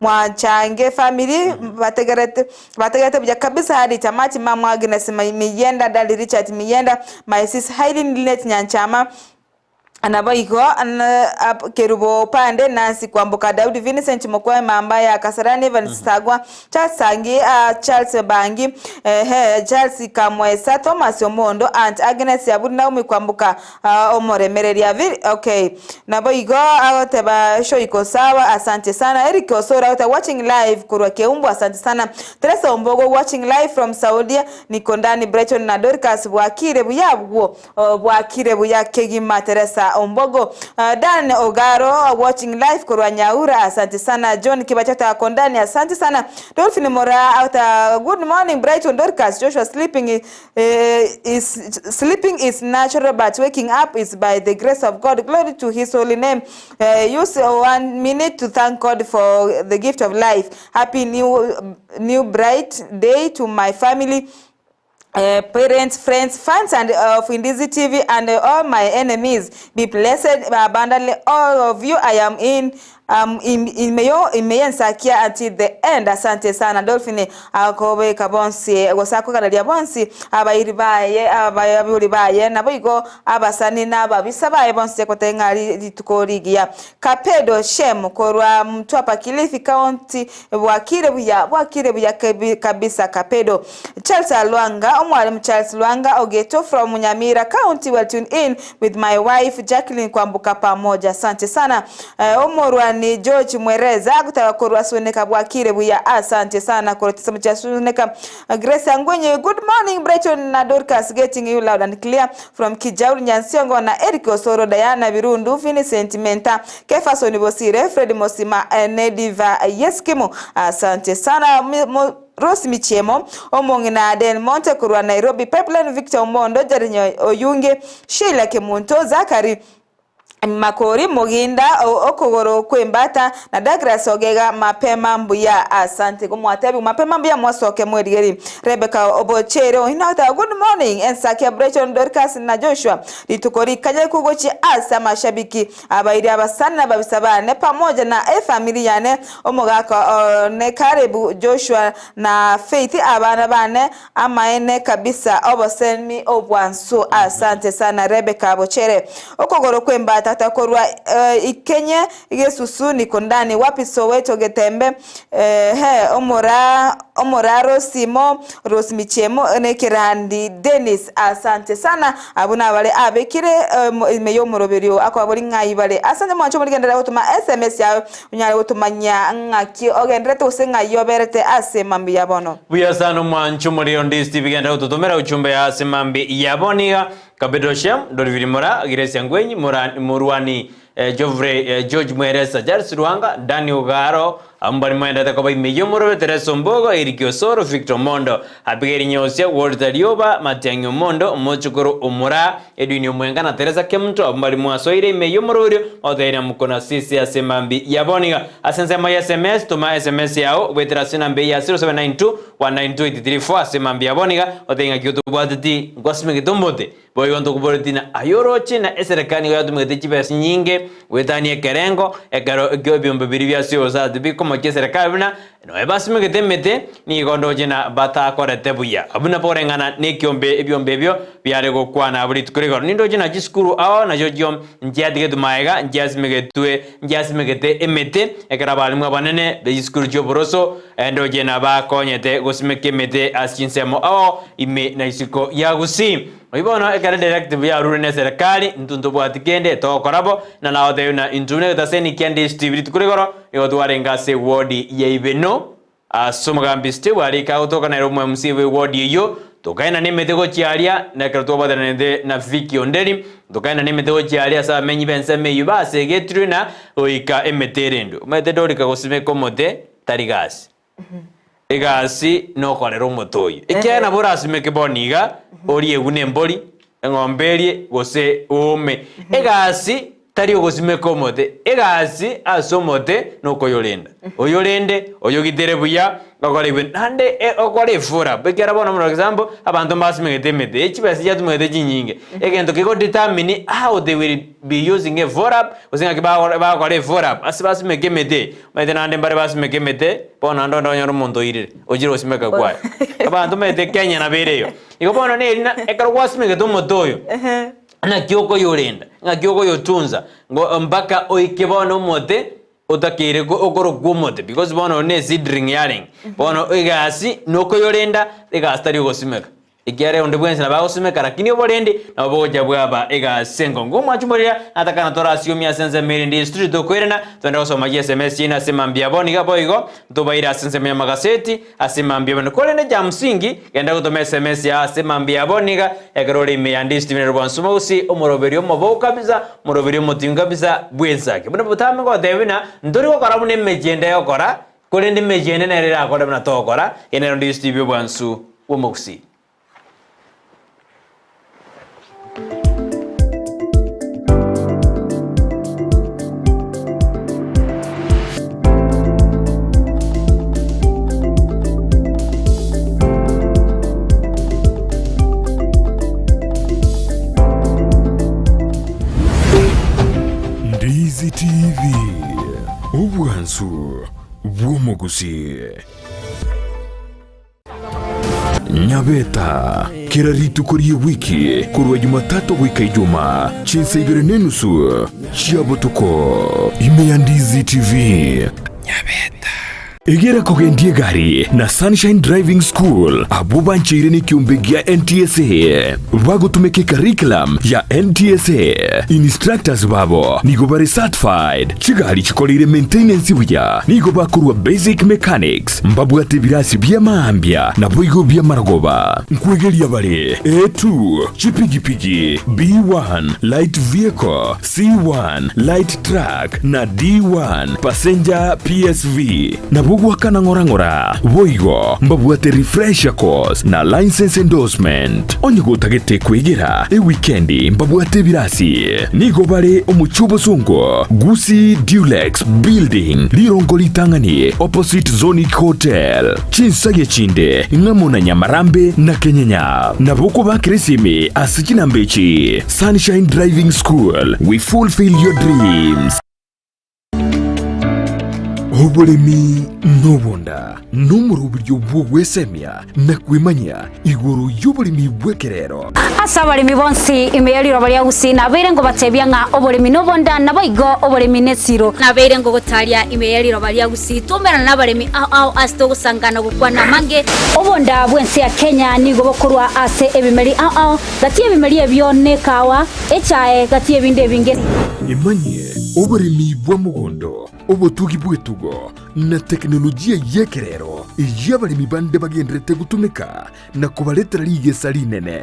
mwachange family bategerete bategerete buya kabisa Hadija Machi Mama Agnes Miyenda Daddy Richard Miyenda my sis Hailin Linet Nyanchama naboigo Kerubo Opande Nancy Kwamboka Daudi Vincent Mokwa Emamba ya Kasarani Evans Sagwa Charles Sangi Charles Bangi ehe Charles Kamwesa Thomas Omondo Aunt Agnes Aburi Naomi Kwamboka Omoremereria vi okay naboigo agoteba show iko sawa asante sana Eric Osoro agoteba watching live korwa Keumbu asante sana Teresa Ombogo watching live from Saudia niko ndani Brighton na Dorcas bwakire buya abwo bwakire buya kegima Teresa Ombogo Dan Ogaro watching live korwa Nyaura asante sana John Kibacha agoteba ako ndani asante sana Dolphin Moraa agoteba good morning Brighton Dorcas Joshua sleeping is sleeping is natural but waking up is by the grace of God glory to his holy name use one minute to thank God for the gift of life happy new new bright day to my family parents friends fans and of Indizi TV and all my enemies be blessed abundantly all of you I am in Um, imeyo ime y'ensakia until the end asante sana Dolphin akobeka bonsi gose akoganaria bonsi abairi baye abayaburi baye naboigo abasani na ababisa baye bonsi egoteba ng'a rituko rigiya Kapedo Shem korwa Mtwapa Kilifi County bwakire buya bwakire buya kabisa Kapedo Charles Lwanga Omwalimu Charles Lwanga Ogeto from Nyamira County well tune in with my wife Jacqueline Kwamboka pamoja asante sana Omorwani George Mwereza agoteba korwa Suneka bwakire buya asante sana korwa chisemo chia Suneka Grace Angwenye good morning Brighton na Dorcas getting you loud and clear from Kijauri Nyansiongo na Eric Osoro Diana Birundu Vincent Menta Kefason Bosire Fred Mosima Nediva Yeskimu asante sana Rose Michiemo, omong'ina Del Monte korwa Nairobi Pipeline, Victor Omondo, Jared Oyunge, Sheila Kemunto, Zachary Makori, Moginda okogoro kw'embata na Douglas Ogega mapema mbuya asante igo mwatebiwa mapema mbuya mwasoke mwerigeri Rebecca Obochere oino agoteba good morning Ensaki ya Brighton Dorcas na Joshua rituko rikanye gochia ase amashabiki Abairi abasani na ababisa baane pamoja na efamiri yane, omogaka one Caleb, Joshua na Faith, abana bane, amaene kabisa obosemi obwansu. Asante sana Rebecca Bochere. Okogoro kw'embata. Matata korwa Ikenye Gesusu niko ndani wapi Soweto Getembe eeh omora omoraro Simo Rose Michemo nekerandi Dennis asante sana abwo nabare abekire ime yomoroberio akobabori ng'ai bare asante mwanche omorigenderere gotoma sms yago onyare gotomanyia ng'aki ogendererete gose ng'ai oberete ase mambia ya bono. Buya sana omwancho omorero ndisi bigenda gototomera uchumbe ya ase mambi ya bono iga Kabedo Shem, Doriviri Mora, Giresia Ngwenyi, Mora, Morwani Geoffrey George Mweresa, Charles Ruhanga, Daniel Ogaro, abwo mbare moendete koba ime y'omorobe, Teresa Ombogo, Eric Osoro, Victor Omondo, Abigail Nyosia, Walter Rioba, Matiang'i Omondo, Omochokoro Omura, Edwin Omwenga na Teresa Kemunto, abwo mbare mwasoire ime y'omoroberio, bagoteberia mokona sisi ase emambi ya bono iga. Ase ensemo ya sms, toma sms yao goetera ase enamba eye ya 0792 192 834 ase emambi ya bono iga, otebe ng'aki otobwateti nkwasimegete omote. Boigo ntokoboretie na ayoroche na eserekari nigo yatumegete chibesa chinyinge goetania ekerengo ekero ekio ebiombe biria bia siosati bikomochia eserekari buna nonya basimegete emete nigo ndoche na batakorete buya buna boreng'ana nekiombe ebiombe ebio biare gokwana abwo rituko rigoro nindoche na chisukuru ao nachio chio nchiatigetwe maega nchiasimegetwe nchiasimegete emete ekero abalimu abanene be chisukuru chi'oboroso ndoche na bakonyete gosimeka emete ase chinsemo ao ime na isiko ya Gusii. Oyio bono ekero directive yarure ne serikali intwe ntobwati kende togokora bo, na nagotebia buna intwe buna egetaseni kia DSTV rituko rigoro nigo twarenge ase eward ya Ibeno ase omogambi Steve arike agotoka nere omo MC bwe eward eyio, tokaenda na emete gochia aria na ekero twabwatanete na Vicky Onderi tokaenda na emete gochia aria ase abamenyi b'ensemo eyio basegetirwe na goika emete erendwe. Omanyete Dorika gosimeka omote tari gasi. Egasi nokorera omote oyio, ekiagera nabo orasimeke bono iga, oriegwe nembori, eng'ombe erie, gose oome. Egasi tari ogosimeka omote, egasi ase omote nokoyorenda. Oyorende, oyogitere buya, okore ebinto naende okore efura, ekiagera bono for example, abanto mbasimegete emete, chibesa chiatumegete chinyinge, egento kego determine how they will be using a forum, gose ng'aki bagokora eforum ase basimeke emete. Omanyete naende mbare basimeka emete, bono naende onde onyore omonto oirire, ochire gosimeka kwaye. Abanto omanyete Kenya nabo ere igo. Igo bono neri na ekero gwasimegete omote oyo, naki okoyorenda, ng'aki okoyotunza, ngo mpaka oike bono omote otakeire ko okorokwa omote because bono oyo ne seedling yarenge. Bono egasi nokoyorenda, egasi tari ogosimeka. Ekiagera onde bwensi nabo agosimeka, lakini oborendi nabo bogocha bwaba egasi enkongu. Omwanchi moria natakana torasiomi ase ensemo erinde yesu titokoirana, twende gosoma chiSMS chiaino ase mambia bono iga boigo ntobaire ase ensemo y'amagaseti ase mambia bono. Korende ekia msingi, genda gotoma SMS yao ase mambia bono iga ekero ore ime ya Ndisi TV Nairobi Bwansumo gose omoroberi omoboku kabisa, omoroberi omotingu kabisa bw'ensake. Buna botambe ngotebia buna ntori gokora buna emechie ende egokora, Korende emechie ende nere erakore buna togokora, eye nero Ndisi TV obwansu bw'omogusii. Ndizi TV, obwansu bw'omogusii. Nyabeta, kera rituko ri'ewiki korwa Jumatatu goika Ijumaa, chinsa ibere na enusu chia botuko, ime ya Ndizi TV. Nyabeta. Egera kogendia egari na Sunshine Driving School abwo bancheire nekiombe gia NTSA bagotumeka ecurriculum ya NTSA. Instructors babo nigo bare certified Chigari chikoreire maintenance buya nigo bakorwa basic mechanics, mbabwate ebirasi bi'amaambia naboigo bi'amarogoba. Nkwegeria bare A2, chipigipigi, B1, light vehicle, C1, light truck, na D1, passenger PSV. Nabwo goakana ng'ora ng'ora. Boigo mbabwate refresher course na license endorsement. Onye gotagete kwegera ewikendi mbabwate ebirasi. Nigo bare omochie obosongo, Gusii Dulux Building, rirongo ritang'ani opposite Zonic Hotel. Chinsagia chinde ng'amo na Nyamarambe na Kenyenya. Nabo okobakera esimi ase chinamba echi, Sunshine Driving School, we fulfill your dreams. Oboremi nobonda nomoroberio bw'ogwesemia na kwemanyia igoro y'oboremi bw'ekerero. Ase abaremi bonsi ime ye riroba ria Gusii nabeire ngobatebia ng'a oboremi nobonda, naboigo oboremi nesiro. Nabeire ngogotaria ime ye riroba ria Gusii twaumerana nabaremi ao ao ase togosanga na gokwana amange. Obonda bw'ense ya Kenya nigo bokorwa ase ebimeri ao ao, gati y'ebimeri ebio nekawa, echae, gati y'ebinde ebinge. Emanyie oboremi bwa mogondo, obotugi bw'etugo, na tekinolojia y'ekerero eyio abaremi bande bagendererete gotumeka na kobaretera rigesa rinene.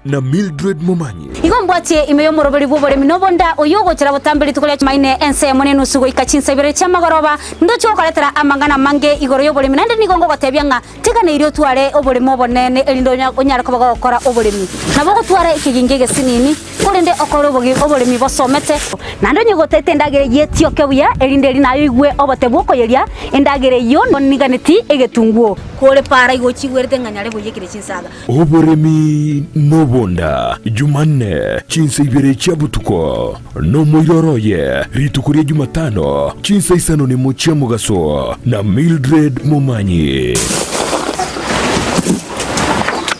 Na Mildred Momanyi. Igo mbwatie ime y'omoroberi bw'oboremi na obonda, oyio ogochera botambe rituko ria Chumaine ensemo nenusu goika chinsa ibere chi'amagoroba, ndoche gokoretera amang'ana amange igoro y'oboremi, naende nigo ngogotebia ng'a teganeirie otware oboremo obonene erinde onyare koba gogokora oboremi. Nabo ogotwara ekegingi egesinini, korende okore oboremi bosomete. Naende onye gotete endagera eyio etioke buya, erinde eri naye oigwe obote bw'okoyeria endagera eyio oniganeti egetunguo. Kore para igo ochigwerete ng'a nyare boiyekire chinsaga. Oboremi nobonda, Jumanne, chinsa ibere chia botuko, nomoiroro oye, rituko ria Jumatano, chinsa isano nemo chia mogaso, na Mildred Momanyi.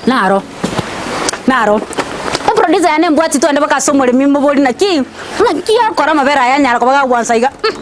Naro, naro. Eproducer yane embwati twende mpaka ase omoremi mobori naki, naki akora amabere aya anyara koba gagwansa iga mm.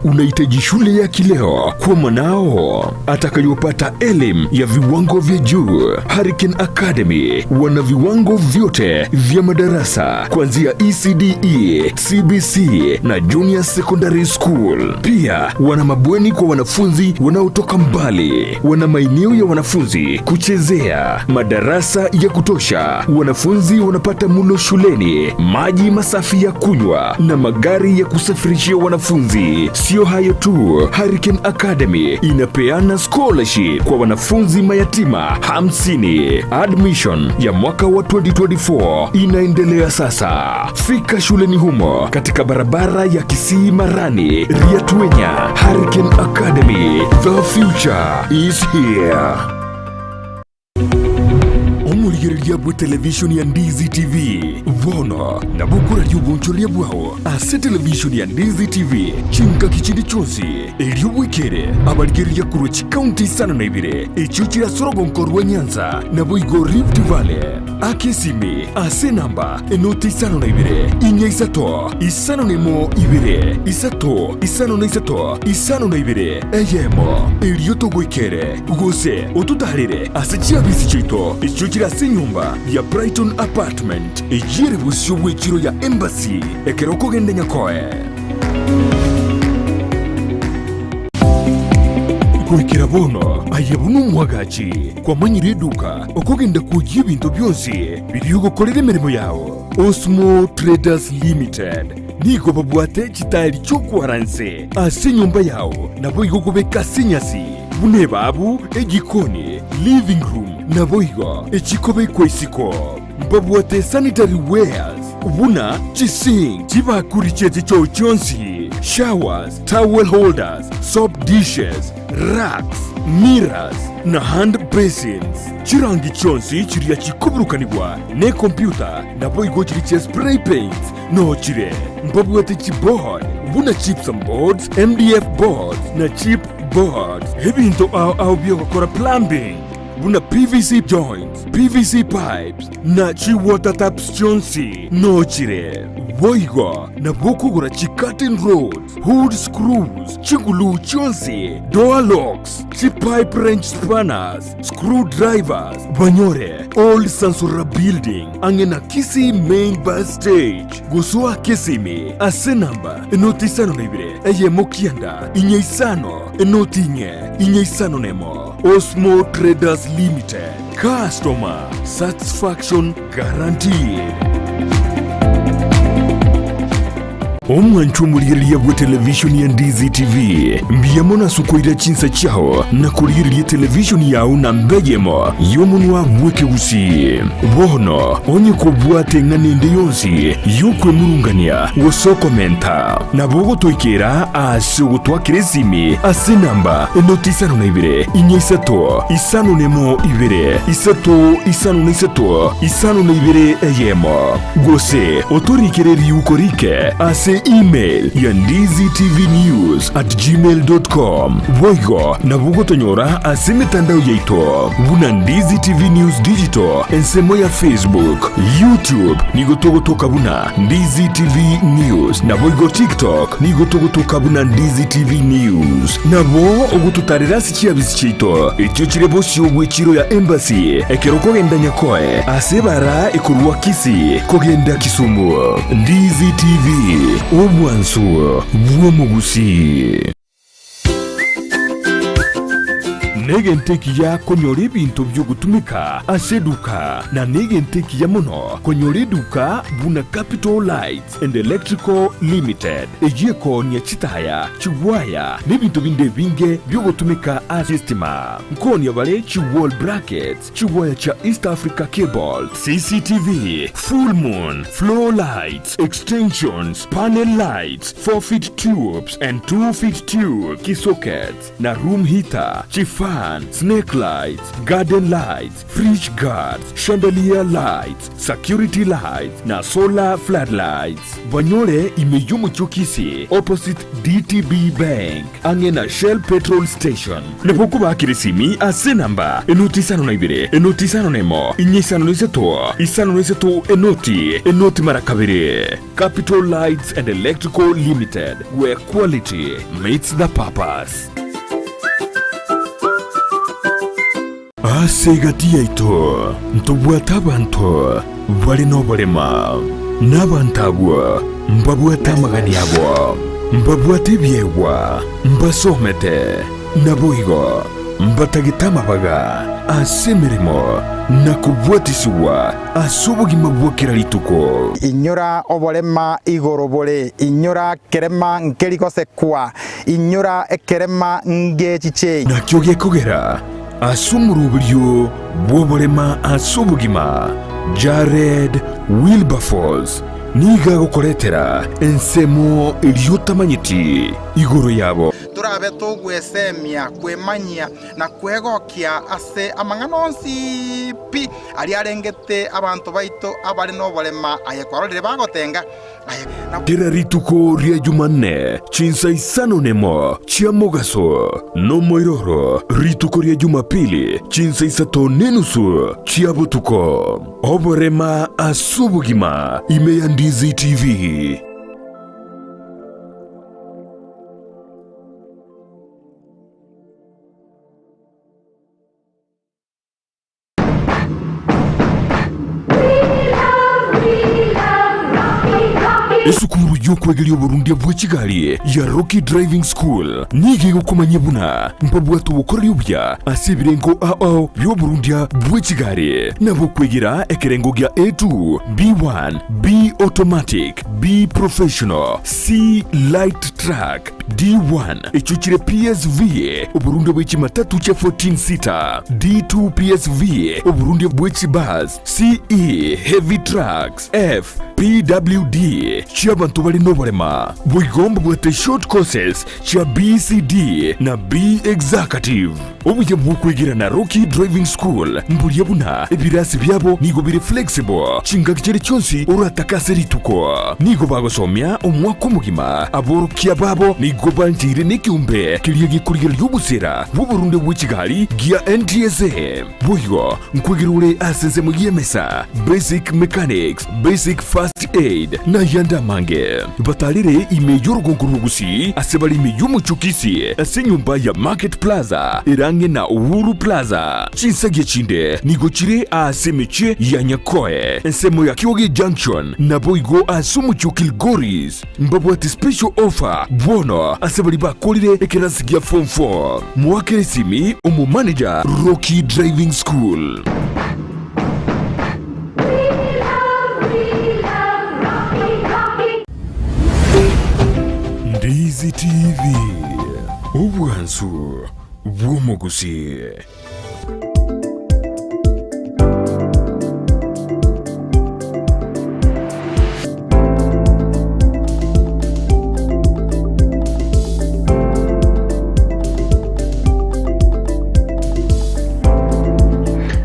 Unahitaji shule ya kileo kwa mwanao atakayopata elimu ya viwango vya juu. Hurricane Academy wana viwango vyote vya madarasa kuanzia ECDE, CBC na Junior Secondary School. Pia wana mabweni kwa wanafunzi wanaotoka mbali, wana maeneo ya wanafunzi kuchezea, madarasa ya kutosha, wanafunzi wanapata mulo shuleni, maji masafi ya kunywa na magari ya kusafirishia wanafunzi. Sio hayo tu, Hurricane Academy inapeana scholarship kwa wanafunzi mayatima 50. Admission ya mwaka wa 2024 inaendelea sasa. Fika shuleni humo katika barabara ya Kisii Marani, Riatuenya. Hurricane Academy, the future is here. Omorigereria bwe televishoni ya Ndizi TV bono nabo okoraria obonchoreria bwao ase televishoni ya Ndizi TV chingaki chinde chionsi erio bwekere abarigereria korwa chikaunti isano na ibere echio chire ase orogonko rwa Nyanza naboigo Rift Valley. Aka esimi ase enamba enoti isano na ibere, inya isato, isano na emo ibere, isato, isano na isato, isano na ibere, eyemo, erio togoikere, gose ototaarere ase chiabisi chiaito echio chire ase enyomba ya Brighton Apartment, eyio ere bosio bw'echiro ya Embassy, ekero okogenda Nyakoe. Goikera bono aye buna omwagachi kwamanyire eduka okogenda kwoyia ebinto bionsi biria ogokorera emeremo yao. Osmo Traders Limited nigo babwate chitaeri chi'okwara nse ase enyomba yao naboigo okobeka ase enyasi buna ebabu, ejikoni, living room naboigo echikobekwa isiko. Mbabwate sanitary wares buna chisink, chibakuri chie chichoo chionsi, showers, towel holders, soap dishes, racks, mirrors, na hand basins. Chirangi chionsi chiria chikoburukanigwa nekompyuta naboigo chiria chia spray paints noo chire. Mbabwate chiboard buna gypsum boards, MDF boards na chip boards. Ebinto ao ao biogokora plumbing buna PVC joints, PVC pipes na chi water taps chionsi noo chire. Boigo nabo okogora chi curtain rods, hood screws, chiguluu chionsi, door locks, chi pipe wrench spanners, screw drivers, banyore Old Sansora Building ang'e na Kisii Main Bus Stage. Gosoa Kisimi ase namba enoti isano na ibere eyemo kianda inye isano enoti inye inye isano nemo. Osmo Traders Limited, customer satisfaction guaranteed. Omwanchwa omorigereria bwe televishoni ya Ndizi TV, mbuya mono ase okoira chinsa chiao na korigereria televishoni yao namba eyemo y'omonwa bw'ekegusii. Bono onye kobwate eng'ana ende yonsi y'okwemurungania gose okomenta, nabo ogotoikera ase ogotwakera esimi ase enamba enoti isano na ibere, inya isato, isano nemo ibere, isato isano na isato, isano na ibere eyemo. Gose otorikere riuko rike ase email ya ndizitvnews@gmail.com. Boigo nabo ogotonyora ase emetandao yaito buna Ndizi TV News Digital ensemo ya Facebook, YouTube nigo togotoka buna Ndizi TV News naboigo TikTok nigo togotoka buna Ndizi TV News. Nabo ogototarera ase chiabisi chiaito echio chire bosio bw'echiro ya Embassy ekero okogenda Nyakoe ase ebara ekorwa Kisii kogenda Kisumu. Ndizi TV, obwansu bw'omogusii. Negento ekiya konyora ebinto bi'ogotumeka ase eduka, na negento ekiya mono konyora eduka buna Capital Lights and Electrical Limited, eyio ekoonia chitaya, chigwaya, na ebinto binde ebinge bi'ogotumeka ase estima. Nkoonia bare chi wall brackets, Chigwaya chia East Africa Cable, CCTV, Full Moon, Floor Lights, Extensions, Panel Lights, 4 feet tubes and 2 feet tube, Key sockets, na room heater, chifan, snake lights, garden lights, fridge guards, chandelier lights, security lights, na solar floodlights. Banyore ime y'omochie o Kisii opposite DTB Bank. Ang'e na Shell Petrol Station. Nabo okobakera esimi ase enamba enoti isano na ibere, enoti isano na emo, inya isano na isato, isano na isato enoti, enoti mara kabere. Capital Lights and Electrical Limited, where quality meets the purpose. Ase egati yaito ntobwate abanto bare noborema, na abanto abwo mbabwate amagani abo, mbabwate ebiegwa, mbasomete, naboigo mbatagete amabaga ase emeremo na kobwatisigwa ase obogima bwa kera rituko. Inyora oborema igoro bore, inyora kerema nkeri gosekwa, Inyora ekerema ngechiche. Nakio gekogera ase omoroberio bw'oborema ase obogima, Jared Wilberforce nigo agokoretera ensemo eria otamanyeti igoro yabo. Torabe togwesemia, kwemanyia, na kwegokia ase amang'ana onsi pi aria arengete abanto baito abare noborema, aye kwarorire bagotenga. Kera rituko ria Jumanne chinsa isano nemo chia mogaso, nomoiroro rituko ria Jumapili chinsa isato nenusu chia botuko. Oborema ase obogima ime ya Ndizi TV. Esukuru y'okwegeria oborundia bwe chigari ya Rocky Driving School nigo egokomanyia buna mbabwate obokoreri obuya ase ebirengo ao bi'oborundia bwe chigari nabo okwegera ekerengo gia A2, B1, B Automatic, B Professional, C Light Truck, D1 echio chire PSV, oborundia bwe chimatatu chia 14 seater, D2 PSV, oborundia bwe chibus, CE, heavy trucks, F, PWD, chi'abanto bare noborema. Boigo mbabwate short courses chia BCD na B Executive. Obuya bw'okwegera na Rocky Driving School mboria buna ebirasi biabo nigo bire flexible chingaki chire chionsi oratake ase rituko. Nigo bagosomia omwaka omogima, aborokia babo nigo bancheire nekeombe keria gekorigereria obosera bw'oborunde bwe chigari gia NTSA. Boigo nkwegera ore ase ensemo y'emesa, basic mechanics, basic first aid, na ayande amange. Batarire ime y'orogongo rw'Ogusii ase bare ime y'omochie o Kisii ase enyomba ya Market Plaza ere ang'e na Uhuru Plaza. Chinsagia chinde nigo chire ase emechie ya Nyakoe, ensemo ya Kioge Junction, naboigo ase omochie o Kilgoris. Mbabwate special offer bono ase baria bakorire ekerasi gia form 4. Moakere esimi omomanager Rocky Driving School. Ndizi TV, obwansu bw'omogusii.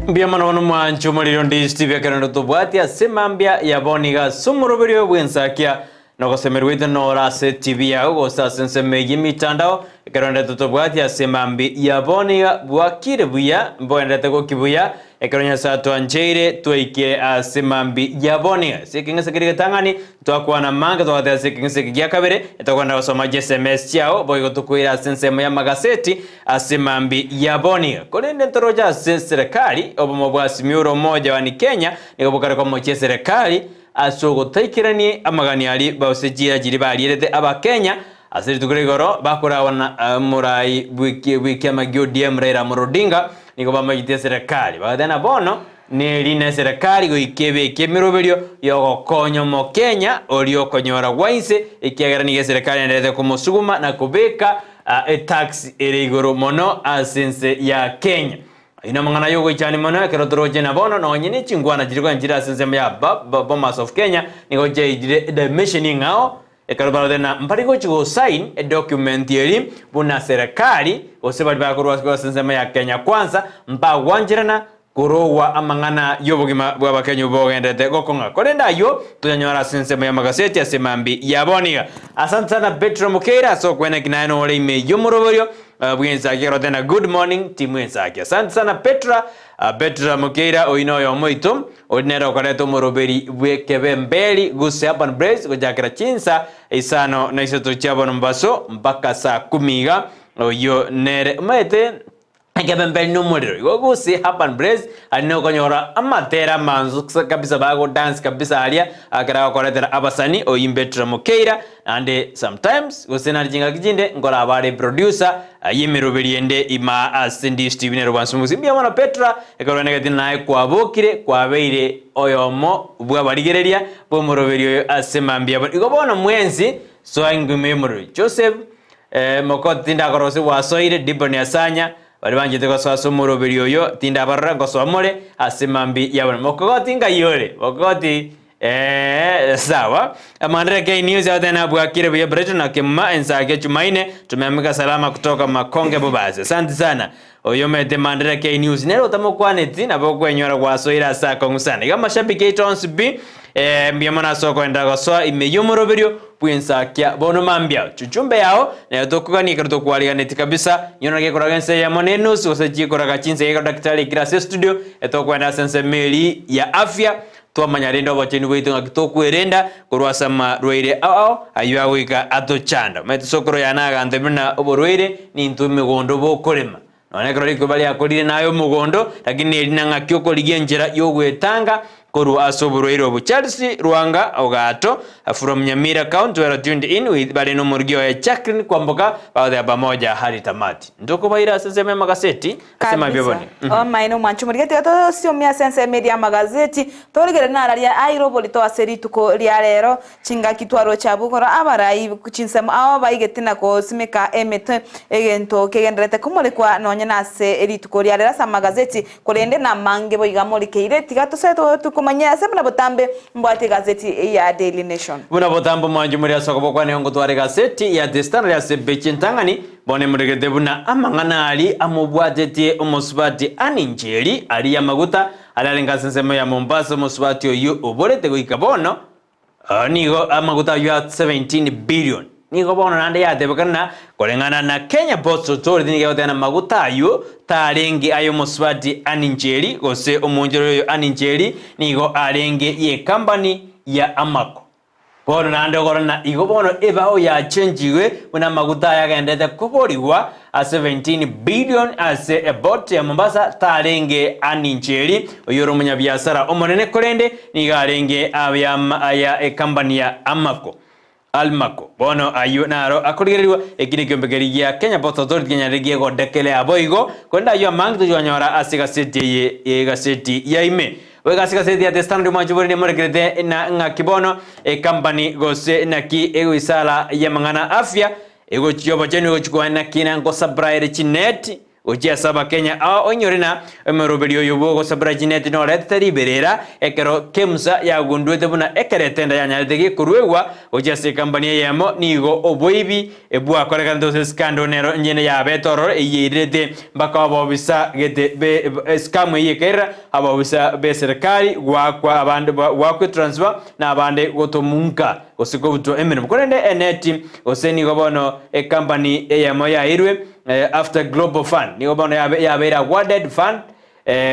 Mbuya mono bono mwanche omorero ndi Steve ekerero tobwati ase mambia ya bono iga ase omoroberio bw'ensakia Nogosemerwa gwaito noro ase TV yao gose ase ensemo eyio emitandao, ekero ndete tobwati ase mambi ya bono iga bwakire buya, mboenderete gokia buya, ekero Nyasae atwancheire twaikire ase mambi ya bono iga. Ase ekeng'ese keria getang'ani ntwakwana amange twagotebi ase ekeng'ese eke gia kabere, etogenda gosoma chiSMS chiao, boigo tokoira ase ensemo y'amagaseti ase mambi ya bono iga. Korende ntoroche ase serikali, obomo bwa Azimio la Umoja One Kenya nigo bokare komochia eserekari, Ase ogotaikerania amagani aria gose chiira chiria barierete Abakenya ase rituko ria igoro bakoragwa na omorai bw'ekiama gia ODM Raila Amolo Odinga nigo bamanyete eserekari bagateba na bono neri na eserekari goika ebeke emeroberio yogokonya omokenya oria okonyora gwa inse ekiagera nigo eserekari enderete komosuguma na kobeka etax ere igoro mono ase ense ya Kenya. Ayio namang'ana ay'ogoichania mono ekero toroche na bono nonye ne chinkwana chiria konya chire ase ensemo ya Bomas of Kenya nigo chiairire edimension eng'ao ekero barorete na mbari gochi go sign edocument eri buna serikali gose baria bakorwa ase ensemo ya Kenya Kwanza mbagwancherana korogwa amang'ana y'obogima bw'abakenya obwo bogenderete gokong'a. Korende ayio toyanyora ase ensemo y'amagaseti ase mambi ya bono iga. Asante sana Petro Mokeira ase okweneki naye nore ime y'omoroberio Bw'ensaki ekero tena good morning team ensaki. Asante sana Petra, Petra Mukeira oyio noyomo oito ori nere okoreta omoroberi bw'ekebemberi gose urban blaze gochakera chinsa isano na isato chia bono mobaso mpaka saa kumi iga oyio nere omanyete ekebemberi nomorero igo gose urban blaze aria nokonyora amatera amansu kabisa bago dance kabisa aria ekero agokoretera abasani oyio Petra Mukeira Naende sometimes gose nare chingaki chinde nkoraba are producer y'emeroberi ende imaa ase Ndish TV nere Obwansu Musi. Mbuya mono Petra, ekero oenegeti naye kwabokire kwabeire oyomo bw'abarigereria b'omoroberi oyo ase mambia bono. Igo bono mwensi soa engima y'omoroberi. Joseph eh, Mokoti tindakora gose gwasoire, Diboni Asanya, baria banchete gosoa ase omoroberi oyo tindabarora ngosoa more ase mambia ya bono. Mokogoti ngai ore? Mokogoti Eeh sawa. Amandera K News agoteba bwakire buya Brighton na Kemuma ensake Chumaine tumeamka salama kutoka Makonge Bobasi. Asante sana. Oyo omete Mandera K News nere otamokwaneti nabo okwenyora gwasoire ase akong'u sana. Iga amashabiki aito onsi pi eh, mbuya mono ase okoenderera gosoa ime y'omoroberio bw'ensakia bono mambia. Chuchumbe yao nayo tokogania ekero tokwariganeti kabisa. Nyora gekoraga ense eyemo na enusu gose chikoraga chinsa ekero daktari aikire ase estudio etokoenda ase ensemo eri ya afya Twamanya rende obochenu bwaito ng'aki tokwerenda korwa ase amarwaire ao ao ayio agoika atochanda. Omanyete sokoro yane agantebia buna oborwaire nintwe emegondo bokorema. Nonya ekero rikoba riakorire naye omogondo, lakini eri na ng'aki okorigia enchera yogwetanga korwa ase oborwaire obo. Charles Rwanga Ogato from Nyamira County well tuned in with bare nomorugi oye Jacqueline Kwamboka bagoteba pamoja hadi tamati. Ntokobaira ase ensemo y'amagaseti Ase mambia Kabisa. bone. Omaene omwanchi omorige tiga tosiomie ase ensemo eria y'amagazeti, torigererie nararia aire oborito ase rituko ria rero, chingaki twaroche abwo igoro abarai chinsemo ao baigete na gosimeka emete, egento kegendererete komorekwa nonye nase rituko ria rero ase amagazeti, korende namange boigo amorikeire. Tiga tosoe tokomanyia ase buna botambe mbwate egazeti ya Daily Nation. Buna botambe omwanchi omori ase okoboko kwane ngotwara egaseti ya The Standard ase epeji entang'ani, Bono emoregete buna amang'ana aria amobwatetie omosubati Anne Njeri aria amaguta aria arenge ase ensemo ya Mombasa omosubati oyio oborete goika bono nigo amaguta ayio a 17 billion nigo bono naende yatebekana na koreng'ana na Kenya Ports Authority nigo egoteba na maguta ayio tarenge aye omosubati Anne Njeri gose omonchorori oyo Anne Njeri nigo arenge ye company ya Amaco. Bono naende okora na igo bono ebao yachenchigwe buna amaguta aya agenderete koborigwa a 17 billion ase eport ya Mombasa tarenge Anne Njeri oyio ore omonyabiasara omonene korende nigo arenge aya ecompany ya Amaco Almaco. Bono ayio naro akorigererigwa eki nekiombe keria gia Kenya Ports Authority kenyarire gegodekerea boigo korende ayio amange tochikonyora ase egaseti eye egaseti ya ime. Goika ase egaseti ya The Standard omwanchi bore nemorekerete na ng'aki bono ecompany gose naki egoisara y'amang'ana afya. Egochia obochenu egochia koena kina nkosabraere chineti gochia ase Abakenya ao oinyore na emeroberio oyo bw'ogosabra chineti noretete riberera ekero Kemsa yagundwete buna ekero etenda yanyarete gekoruegwa gochia ase ekambani eyemo nigo oboibi bwakorekanete gose scandal nero nyene yabete ororo eyio eirirete mpaka obobisa gete be scam eyio ekairera abobisa b'eserekari goakwa abande goakwa etransfer na abande gotomunka gose kobutwa emeremo. Korende eneti gose nigo bono ecompany eyemo yairwe after global fund nigo bono yabe yabeire awarded fund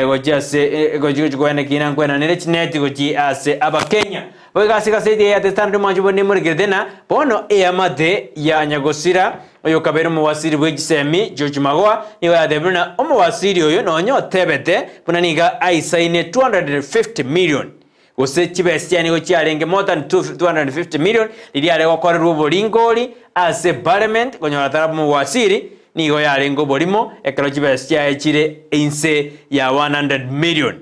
gochia ase gochi gochi koena kina nkwenanere chineti gochi ase abakenya. Boigo ase egaseti eye ya The Standard omwancho bone emorekerete ng'a bono eamate ya nyagosira oyokabeire omowasiri bwe chisemi George Magoha nigo yatebire buna omowasiri oyo nonya otebete buna nigo aisaine 250 million Gose chibesa chiaye nigo chiarenge more than 250 million, riria are gokorerwa oboringori ase parliament konyora tarabe omowasiri, nigo yarenge oborimo ekero chibesa chiaye chire inse ya 100 million.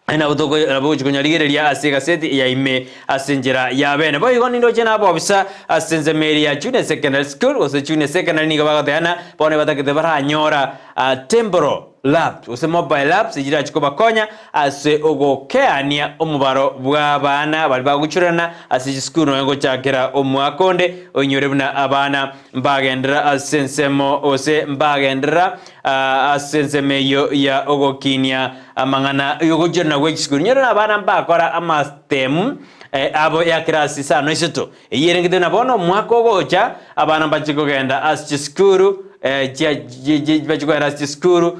Aye nabo toko nabo ogochia konyarigereria ase egaseti ya ime ase enchera ya bene. Boigo nindoche nabobisa ase ensemo eria ya Junior Secondary School gose Junior Secondary nigo bagoteba ng'a bono ebatagete baranyora temporal labs gose mobile labs echirache kobakonya ase ogokeania omobaro bw'abana baria bagochorana ase chisukuru nonya gochakera omwaka onde oinyore buna abana mbagenderera ase ensemo gose mbagenderera ase ensemo eyio ya ogokinia amang'ana y'ogochorana gwe chisukuru. Inyore na abana mbakora amatemu abo ya class isano isato Eyio erengete buna bono omwaka ogocha, abana mbache kogenda ase chisukuru chia bachie kogenda ase chisukuru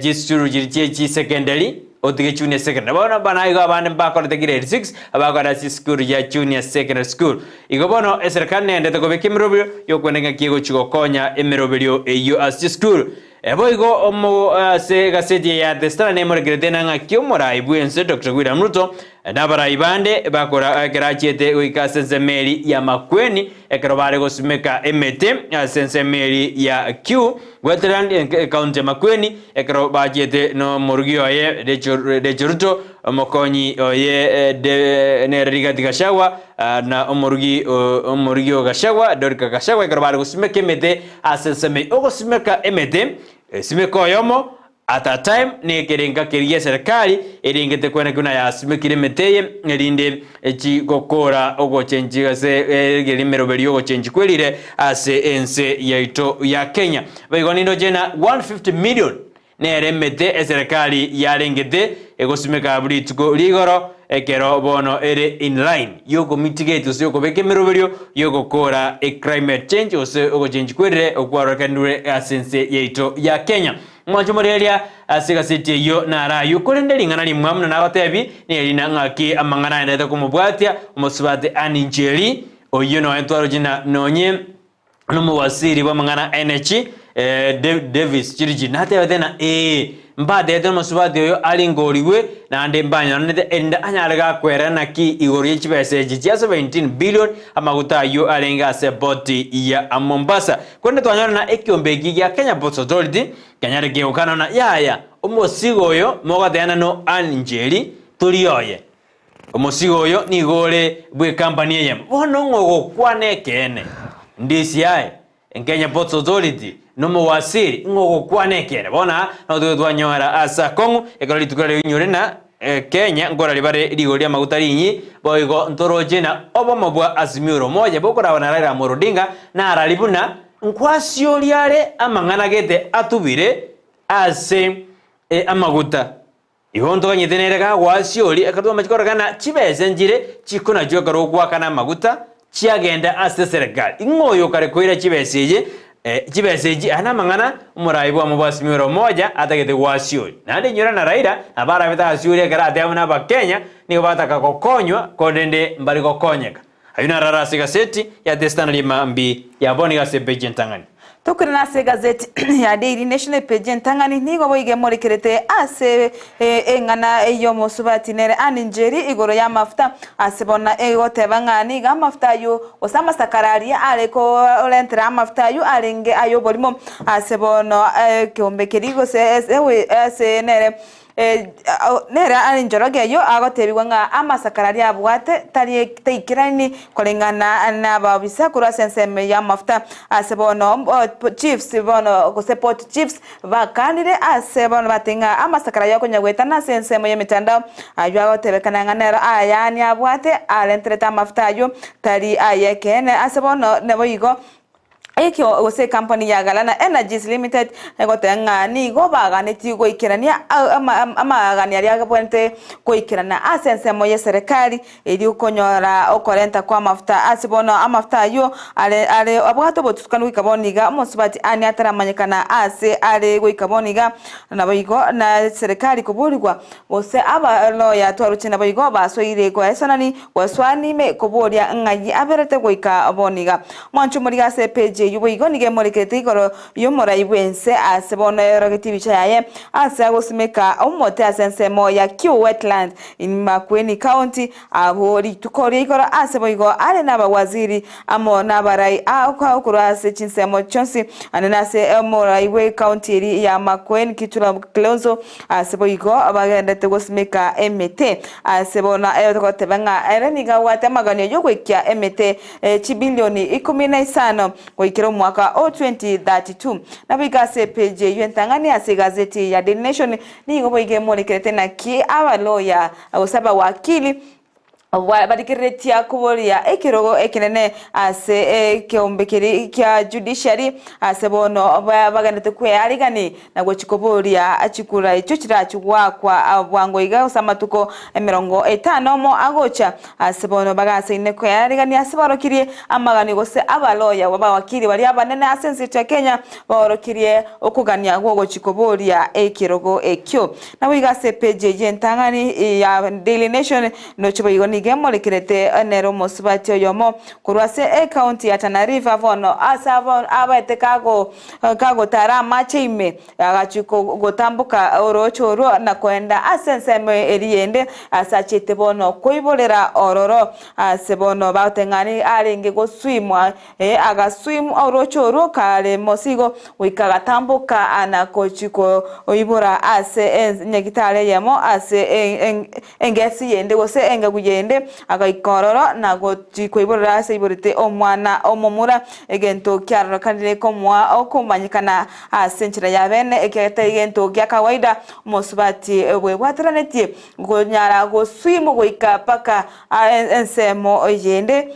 chisukuru chiria chie chisekendari, otige junior secondary. Bono bana igo abande mbakorete grade six, abakogenda ase chisukuru chia junior secondary school. Igo bono eserekari nendete kobeka emeroberio yokwenda ng'aki egochi gokonya emeroberio eyio ase chisukuru. Boigo omo ase egaseti eye ya The Star nemorekerete na ng'aki omorai bw'ense Doctor William Ruto na abarai bande bakora ekero achiete goika ase ensemo eri ya Makueni ekero bare gosimeka emete ase ensemo eri ya Kiu Wetland ekaunti ya Makueni ekero bachiete nomorugi oye Rachel Ruto omokonyi oye nere Rigathi Gachagua na omorugi omorugi o Gachagua Dorika Gachagua ekero bare gosimeka emete Ase ensemo eye ogosimeka emete, esimeka oyomo at a time nekerenga keria gi'eserekari erengete kweneki buna yasimekire emete eye erinde echi gokora ogochenchi ase erigereria emeroberi y'ogochenchi kwerire ase ense yaito ya Kenya. Boigo nindoche na 150 million Nere emete eserekari yarengete egosimeka abwo rituko rigoro, ekero bono ere in line yokomitigate gose yokobeka emeroberio yogokora eclimate change gose ogochengi kwerire okwarorekanirwe ase ense yaito ya Kenya. Mwanche moreria ase egaseti eyio naro ayio, korende ring'ana rimwamu na nagotebi neri na ng'aki amang'ana aendete komobwatia omosubati Ann Njeri oyio nonya twaroche na nonye nomowasiri bw'amang'ana a Energy, Davis Chirichiri natebete ng'a ee, mbatebete omosubati oyo aringorigwe naende mbanyoranete erinde anyare gakwera naki igoro ye chibesa echi chia 17 billion amaguta ayio arenge ase epoti ya Mombasa. Korende twanyora ng'a ekiombe eki gia Kenya Ports Authority kenyare kegokana ng'a yaya omosigo oyo mogoteana no Ann Njeri tori oye. Omosigo oyo nigo ore bw'ekampani eyemo. Bono ng'o ogokwana ekeene? DCI, Kenya Ports Authority, na omowasiri, ng'o ogokwana ekeene? Bono aa nabo tobe twanyora ase akong'u, ekero rituko riaria oinyore ng'a Kenya nkorari bare rigori ri'amaguta rinyi, boigo ntoroche ng'a obomo bwa Azimio la Umoja bokoragwa na Raila Amolo Odinga narari buna nkwasioria are amang'ana gete atubire ase amaguta. Igo ntoganyete nere gagwasioria, ekero twamachia korora ng'a chibesa nchire chikonachwa ekero ogoakana amaguta, chiagenda ase eserekari. Ing'o oyo okare koira chibesa eye chibesa echi? Aya namang'ana omorai bwamo bwa Azimio la Umoja atagete gwasioria. Naende inyora na Raila nabo arabe tasioria ekero ateba buna Abakenya nigo bataka gokonywa korende mbari gokonyeka. Ayio naro are ase egaseti ya The Standard mambia ya bono iga ase epeji entang'ani. Tokwirana ase egazeti ya Daily Nation epeji entang'ani nigo boigo emorekerete ase eng'ana y'omosubati nere Ann Njeri igoro y'amafuta ase bono egoteba ng'a nigo amafuta ayio gose amasakara aria are korentera amafuta ayio arenge ay'oborimo ase bono ekeombe keria gose ase nere. Nere are Njoroge ayio agotebigwa ng'a amasakara aria abwate tari taikerani koreng'ana nababisa korwa ase ensemo y'amafuta. Ase bono chiefs bono gose port chiefs bakanire ase bono batebia ng'a amasakara ayio akonya goetana ase ensemo y'emetandao ayio agotebekana ng'a nero ayani abwate arenterete amafuta ayio tari ay'ekeene. Ase bono naboigo Ekio gose ekampani ya Galana Energies Limited egoteba ng'a nigo baganetie goikerania amagani aria abwenerete goikerana ase ensemo y'eserekari erio konyora okorenta kw'amafuta ase bono amafuta ayio are are abwate obotutukanu goika bono iga omosubati Anne ataramanyekana ase are goika bono iga naboigo na eserekari koborigwa Gose abaloya twaroche naboigo basoire goesanani goesoani ime koboria ng'ai aberete goika bono iga. Mwanche omorige ase epeji eyio boigo nigo emorekerete igoro y'omorai bw'ense ase bono eorogetie ebicha yaye ase agosimeka omote ase ensemo ya Kiu Wetland in Makueni County abwo rituko ria igoro ase boigo are nabawaziri amo nabarai korwa ase chinsemo chionsi ande nase omorai bw'ecounty eria ya Makueni Kitula Kilonzo Ase boigo bagenderete gosimeka emete. Ase bono egoteba ng'a ere nigo abwate amaganio y'ogoikia emete chibilioni ikomi na isano goikera omwaka o 2032. Naboigo ase epeji eyio entang'ani ase egazeti ya Daily Nation nigo boigo emorekerete naki abaloya gose abawakili Barigereretie koboria ekerogo ekenene ase ekeombe keria kia judiciary ase bono bagenderete kwearigani na gochia koboria chikura echio chirachie goakwa bwango iga gose amatuko emerongo etano omo agocha ase bono bagasaine kwearigania ase baorokirie amagani gose abaloya b'abawakili baria abanene ase ense yaito ya Kenya baorokirie okogania gwogochia koboria ekerogo ekio. Naboigo ase epeji eyio entang'ani ya Daily Nation noche boigo nigo emorekerete nere omosubati oyomo korwa ase ecounty ya Tana River bono ase abaete kagotara amache ime agachia gotamboka orooche orwo na koenda ase ensemo eria ende ase achete bono koiborera ororo ase bono bagoteba ng'a arenge goswimwa Ee, agaswim orooche orwo kare mosigo, goika agatamboka na gochia koibora ase enyagitari eyemo ase engesi yende gose engegu yende, agaika ororo na gochia koiborera ase aiborete omwana omomura, egento kiarorekanire komoa okomanyekana ase enchera ya bene, ekiagera tari gento gia kawaida omosubati bwebwateranetie konyara goswim goika mpaka ensemo yende.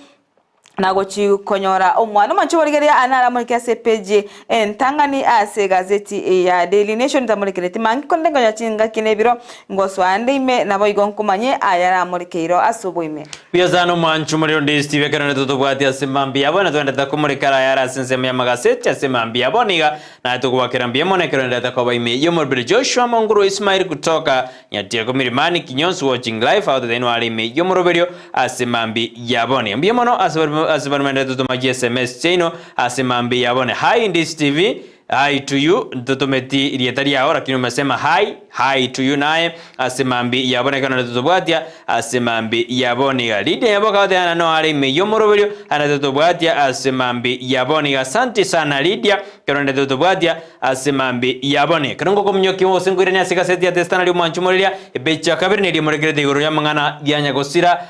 na gochia konyora omwana. Omonche borigereria aa naramoreke ase epeji entang'ani ase egazeti ya Daily Nation tamorekereti mangi korende nkonya chingaki na ebiro ngosoa ande ime naboigo nkomanye ayaramorekeirwe ase oboime. Buya sana omwancho omorero ndi Steve ekero nete tobwati ase mambia abo na twendete komoreka aya are ase ensemo y'amagaseti ase mambia abo niga naye tokobakera mbuya mono ekero ndete koba ime y'omoroberi Joshua Monguru Ismail kutoka Nyatieko Milimani Kinyonsi watching live out then ware ime y'omoroberio ase mambi ya bone. Mbuya mono ase ase baria baenderete gotoma chi sms chiaino ase mambi ya bone. Hi Ndisi TV, hi to you, ntotometi rieta riao lakini umesema hi, hi to you naye ase mambi ya bone ekero naende totobwatia ase mambi ya bone iga. Lydia Nyaboka agoteba no are ime y'omoroberio aye totobwatia ase mambi ya bone iga. Asante sana Lydia ekero naende totobwatia Ase mambia yabone, ekero ngokominyokia gose nkoirania ase egaseti ya Testana ri'omwancho moreria, epeji ya kabere neria emorekerete igoro y'amang'ana ya nyagosira,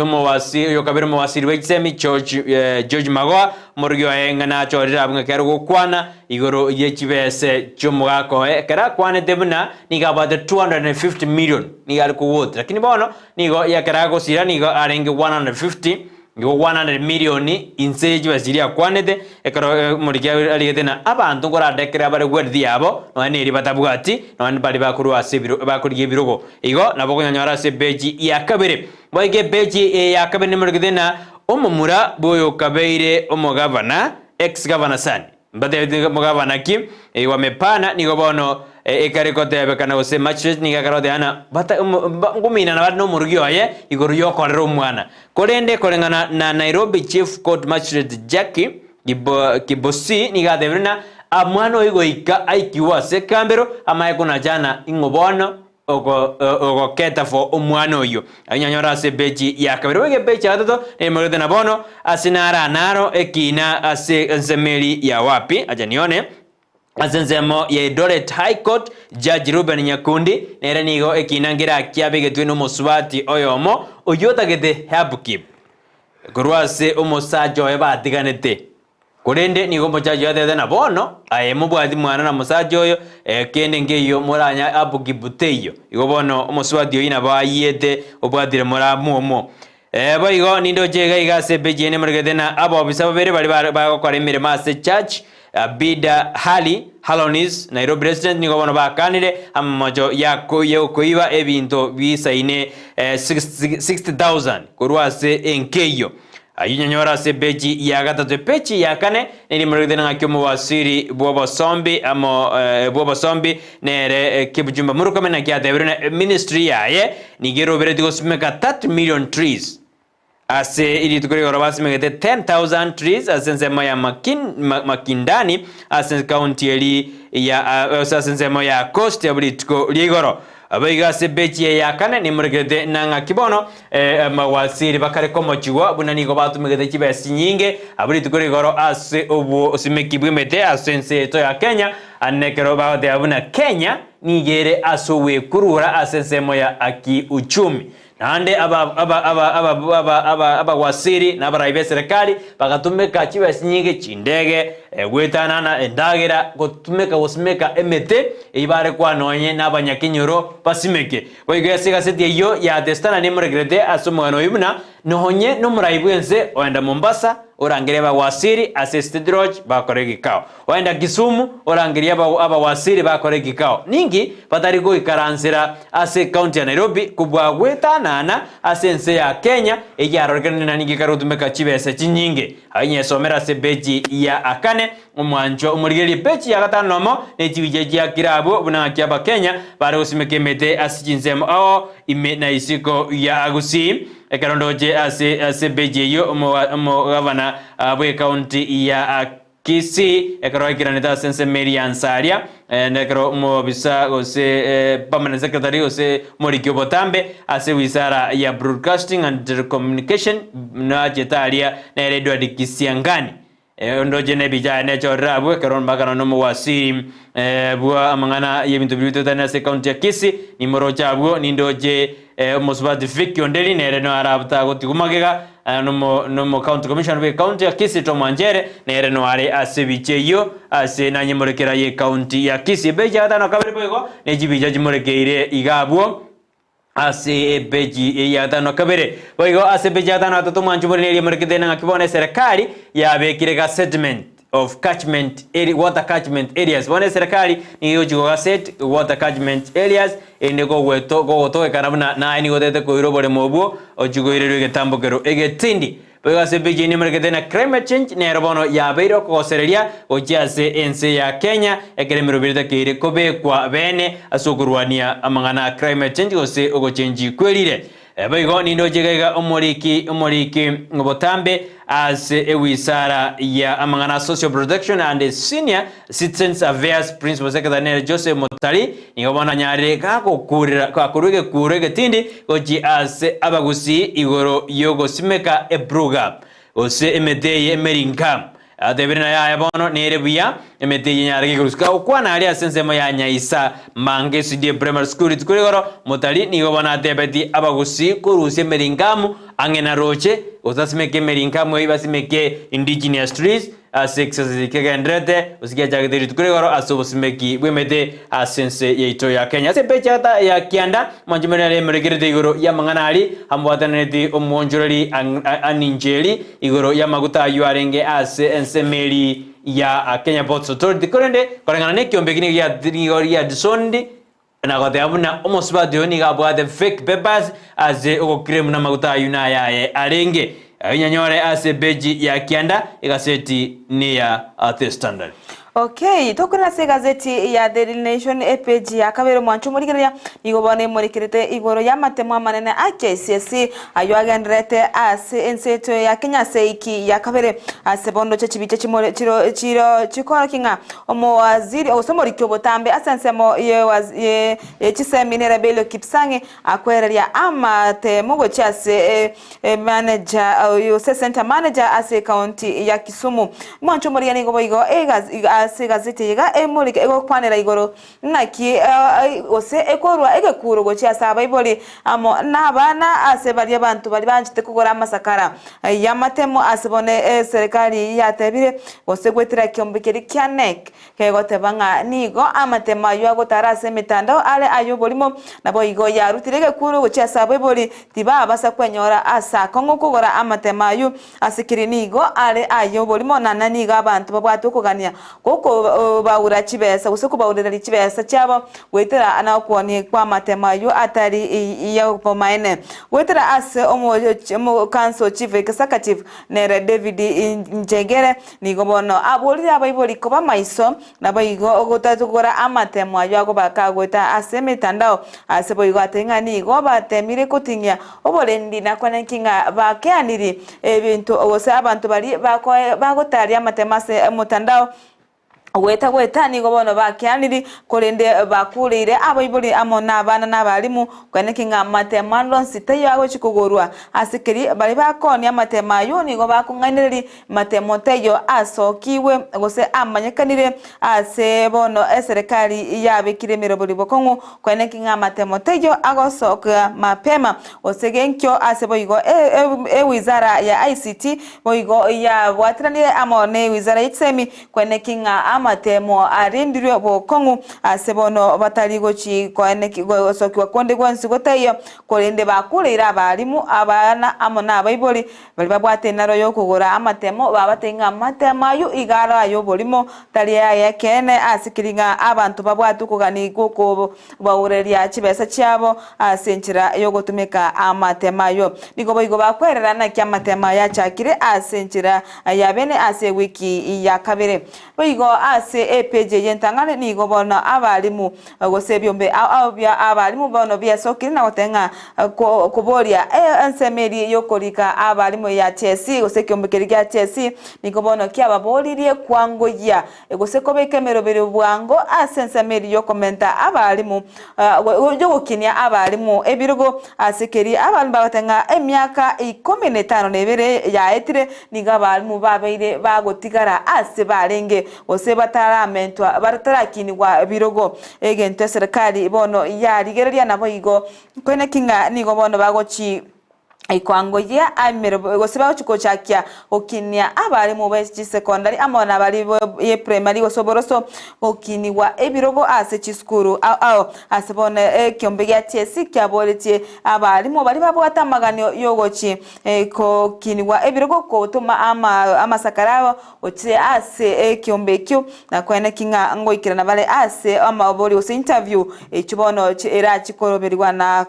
omowasi oyo kabere omowasiri bwe chisemi George, George Magoha, omorogi oye ng'a nachorire abwo ng'a ekero gokwana igoro ye chibese chi'omogaka oye, ekero akwanete buna nigo abwate 250 million nigo are kogotira, lakini bono nigo ekero agosira nigo arenge 150. Nigo 100 milioni inse ye chibesa chiria akwanete, ekero omoriki arigete na abanto nkoradekere abare wealth yabo, nonya neria batabwati, nonya baria bakorwa ase ebiro bakorigia ebirogo. Igo nabo okonyanyora ase epeji ya kabere. Boigo epeji eye ya kabere nemorikete na omomura bw'oyokabeire omogavana, ex governor son. Mbatebeti mogavana ki? Wamepana nigo bono ekare gotebekana gose magistrate nigo ekare goteba ng'a bata nkominana bare nomorugi oye igoro yokorera omwana. Korende koreng'ana na Nairobi Chief Court Magistrate Jackie Kibosi nigo atebire ng'a omwana oyo goika aikigwe ase ekambero amanye konachana ing'o bono ogoketa for omwana oyio. Ainyanyore ase epeji ya kabere goika epeji ya gatato, nemorete na bono ase nara naro ekina ase ensemo eri ya wapi, acha nione. Ase ensemo ya Eldoret High Court, Judge Reuben Nyakundi nere nigo ekina nkerakiabegetwe nomosubati oyomo oyio otagete upkeep korwa ase omosacha oye batiganete. Korende nigo omochachi oyo atebete na bono aye mobwati mwana na mosacha oyo kende nkeiyo moranya upkeep teiyo. Igo bono omosubati oyio nabo ayiete obwatire moramwomo. Boigo nindoche iga iga ase epeji eye nemoregete na abobisa babere baria bagokora emeremo ase church, Bida Hali Halonis, Nairobi resident, nigo bono bakanire amamocho yokoiba ebinto bisaine 60,000 korwa ase enka eyio. Ayio nyanyore ase epeji ya gatato. Epeji ya kane neri emoregete ng'aki omowasiri bw'obosombi amo bw'obosombi Nere Kipchumba Murkomen naki atebire na ministry yaye nigo eroberetie gosimeka 30 million trees ase rituko rigoro basimegete 10,000 trees ase ensemo ya Makin, Ma, Makindani ase county eri ya ase ensemo ya Coast abwo rituko rigoro. Abaiga ase bechi eye ya kane nimurekerete na ng'aki bono amawasiri bakare komochigwa buna nigo batumegete chibesa chinyinge abwo rituko rigoro ase obosimeki bw'emete ase ense yaito ya Kenya. Ande ekero bagoteba buna Kenya nigo ere ase ogwekurura ase ensemo ya kiuchumi. Naende abawasiri na abarai b'eserekari bagatumeka chibesa chinyinge, chindege, goetanana endagera, gotumeka gosimeka emete eyio bare koa nonye nabanyakenyoro basimeke. Boigo ase egaseti eyio ya The Standard nemorekerete ase omogano oyio buna nonye nomorai bw'ense oenda Mombasa orangerie abawasiri ase State Lodge bakore egekao. Oenda Kisumu, orangerie abawasiri bakore ekikao. Ninki batari goikaransera ase ecounty ya Nairobi kobua goetanana ase ense ya Kenya ekiarorekanire na ninki ekare gotumeka chibesa chinyinge? Aye nyesomere ase epeji ya akane omwanchwa omorigererie epeji ya gatano nomo ne chibicha chia kera abwo buna ng'aki abakenya bare gosimeka emete ase chinsemo ao ime na isiko ya Gusii. Ekero ndoche ase ase epeji eyio omogavana bw'ecounty ya Kisii, ekero aikeranete ase ensemo eria ya Nsaria, na ekero omobisa gose permanent secretary gose omoriki obotambe ase wizara ya Broadcasting and Telecommunication nachete aria nere Edward Kisiangani. Ondoche na ebicha aye nechorire abwo ekero mbakana na omowasiri bwa amang'ana y'ebinto biria bitoetanie ase ecounty ya Kisii, nimoroche abwo nindoche omosubati Vicky Onderi nere naragotigwa magega Nomo county commissioner bwe county ya Kisii Tom Wanchere nere noare ase ebicha eyio ase nanyemorekera ye county ya Kisii. Epeji ya gatano na kabere boigo ne chibicha chimorekeire iga abwo ase epeji ya gatano na kabere. Boigo ase epeji ya gatano na gatato mwanche more neria emorekete ng'aki bono eserekari yabekire gasettlement of catchment area, water catchment areas. Bono eserekari nigo egochi gogaset water catchment areas erinde kogweto kogotogekana buna naye nigo otagete koira oboremo obwo ochie koirerwa egetambokero egetindi. Boigo ase epeji eye nemerekete na climate change nero bono yabeire okogosereria gochia ase ense ya Kenya ekero emeroberi etakeire kobekwa bene ase okorwania amang'ana a climate change gose ogochenji kwerire. Boigo nindoche iga iga omoriki omoriki botambe ase ewisara ya amang'ana a Social Protection and Senior Citizens Affairs Principal Secretary nere Joseph Mutari nigo bono anyarire gagokurera gakorwa egekuro egetindi gochia ase abagusii igoro yogosimeka ebruga gose emete eye emerinka. Atebire na yaya bono nere buya emete eye nyare gekorusia. Gokwana aria ase ensemo ya Nyaisa Mange SDA Primary School rituko rigoro, Motari nigo bono atebeti abagusii korusia emeringamu ang'e na roche gose asimeke emeringamu eyio basimeke indigenous trees ase exercise kegendererete gose kiachagete rituko rigoro ase obosimeki bw'emete ase ense yaito ya Kenya. Ase epeji ya kianda mwanche more nare emorekerete igoro y'amang'ana aria amobwatananeti omwonchoreri Anincheri Igoro y'amaguta ayio arenge ase ensemo eria ya Kenya Ports Authority, korende koreng'ana nekiombe eki nigo nigo giadisoned na goteba buna omosubati oyo nigo abwate fake papers ase ogoclaim buna amaguta ayio nayaye arenge. Oyanyore ase epeji ya kianda egaseti neya The Standard. Okay, tokorera ase egazeti ya Daily Nation epeji ya kabere omwancho omorigereria nigo bono emorekerete igoro y'amatemo amanene a KCSE ayio agendererete ase ense yaito ya Kenya ase eiki ya kabere ase bono che chibicha chimore chiro chiro chikorokia ng'a omowaziri gose omoriki obotambe ase ensemo ye ye ye chisemi nere Belio Kipsang akwereria amatemo gochia ase Manager oyo gose center manager ase ecounty ya Kisumu. Mwanche omoria nigo boigo ase egazeti eye iga emorike egokwanera igoro Naki gose ekorua egekuro gochia ase abaibori amo nabana ase baria abanto baria banchete kogora amasakara y'amatemo ase bono eserekari eyio yatebire gose goetera ekeombe keria kia NEC kegoteba ng'a nigo amatemo ayio agotara ase emetandao are ay'oborimo naboigo yarutire egekuro gochia ase abaibori tibabasa kwenyora ase akong'u kogora amatemo ayio Ase keri nigo are ay'oborimo, na nigo abanto babwate okogania gw'okobaura chibesa, gose kobaurereria chibesa chiabo, goetera nokwonia kw'amatemo ayio atari y'obomaene. Goetera ase omo Council Chief Executive, nere David Njegere, nigo bono aborire abaibori koba maiso, Naboigo gotatugora amatemo ayio agobaka goeta ase emetandao, ase boigo ate ng'a nigo batemire goting'ia oborendi na kwaneki ng'a bakeaniri ebinto gose abanto baria bagotaria amatemo ase omotandao goeta goeta nigo bono bakeaniri korende bakureire abaibori amo nabana na abalimu kwaneki ng'a amatemo ande onsi taiyo agochi kogorwa ase keria baria bakoonia amatemo ayio nigo bakong'ainereria Matemo taiyo asokigwe gose amanyekanire ase bono eserekari yabekire emeroberi bokong'u koeneki ng'a amatemo taiyo agosoka mapema gose genkio ase boigo ewizara ya ICT boigo yabwatiranire amo ne ewizara ye chisemi koeneki ng'a amatemo arindirwe bokong'u ase bono batari gochi koeneki gosokigwa konde gwensi gotaiyo korende bakureire abalimu abana amo nabaibori Baria babwate enaro y'okogora amatemo babatebie ng'a amatemo ayio iga aro ay'oborimo, tari ay'ekeene, ase keri ng'a abanto babwate okogania gw'okobaureria chibesa chiabo ase enchera y'ogotumeka amatemo ayio. Nigo boigo bakwerera naki amatemo aye achakire ase enchera ya bene ase ewiki ya kabere. Boigo ase epeji eye entang'ani nigo bono abalimu Gose ebiombe ao bia abalimu bono biasokire na goteba ng'a koboria ensemo eria y'okorika abalimu ya TSC gose ekiombe keria gia TSC nigo bono kiababoririe kwangoyia gose kobeka emeroberio bwango ase ensemo eria y'okomenta abalimu y'ogokinia abalimu ebirogo ase keria abalimu bagoteba ng'a emiaka ikomi na etano na ebere yaetire nigo abalimu babeire bagotigara ase barenge gose bataramentwa batarakinigwa birogo. Egento eserekari bono yarigereria naboigo, nkoeneki ng'a nigo bono bagochi koangoyia emeremo gose bagochi gochakia gokinia abarimu be chisekondari amo nabari ye primary gose oboroso gokinigwa ebirogo ase chisukuru ao ao. Ase bono ekiombe gia TSC kiaboretie abarimu baria babwate amaganio yogochi gokinigwa ebirogo gotoma amasakara abo Gochia ase ekiombe ekio, na koeneki ng'a ngoikerana bare ase amaborio gose interview echio bono erachie koroberigwa na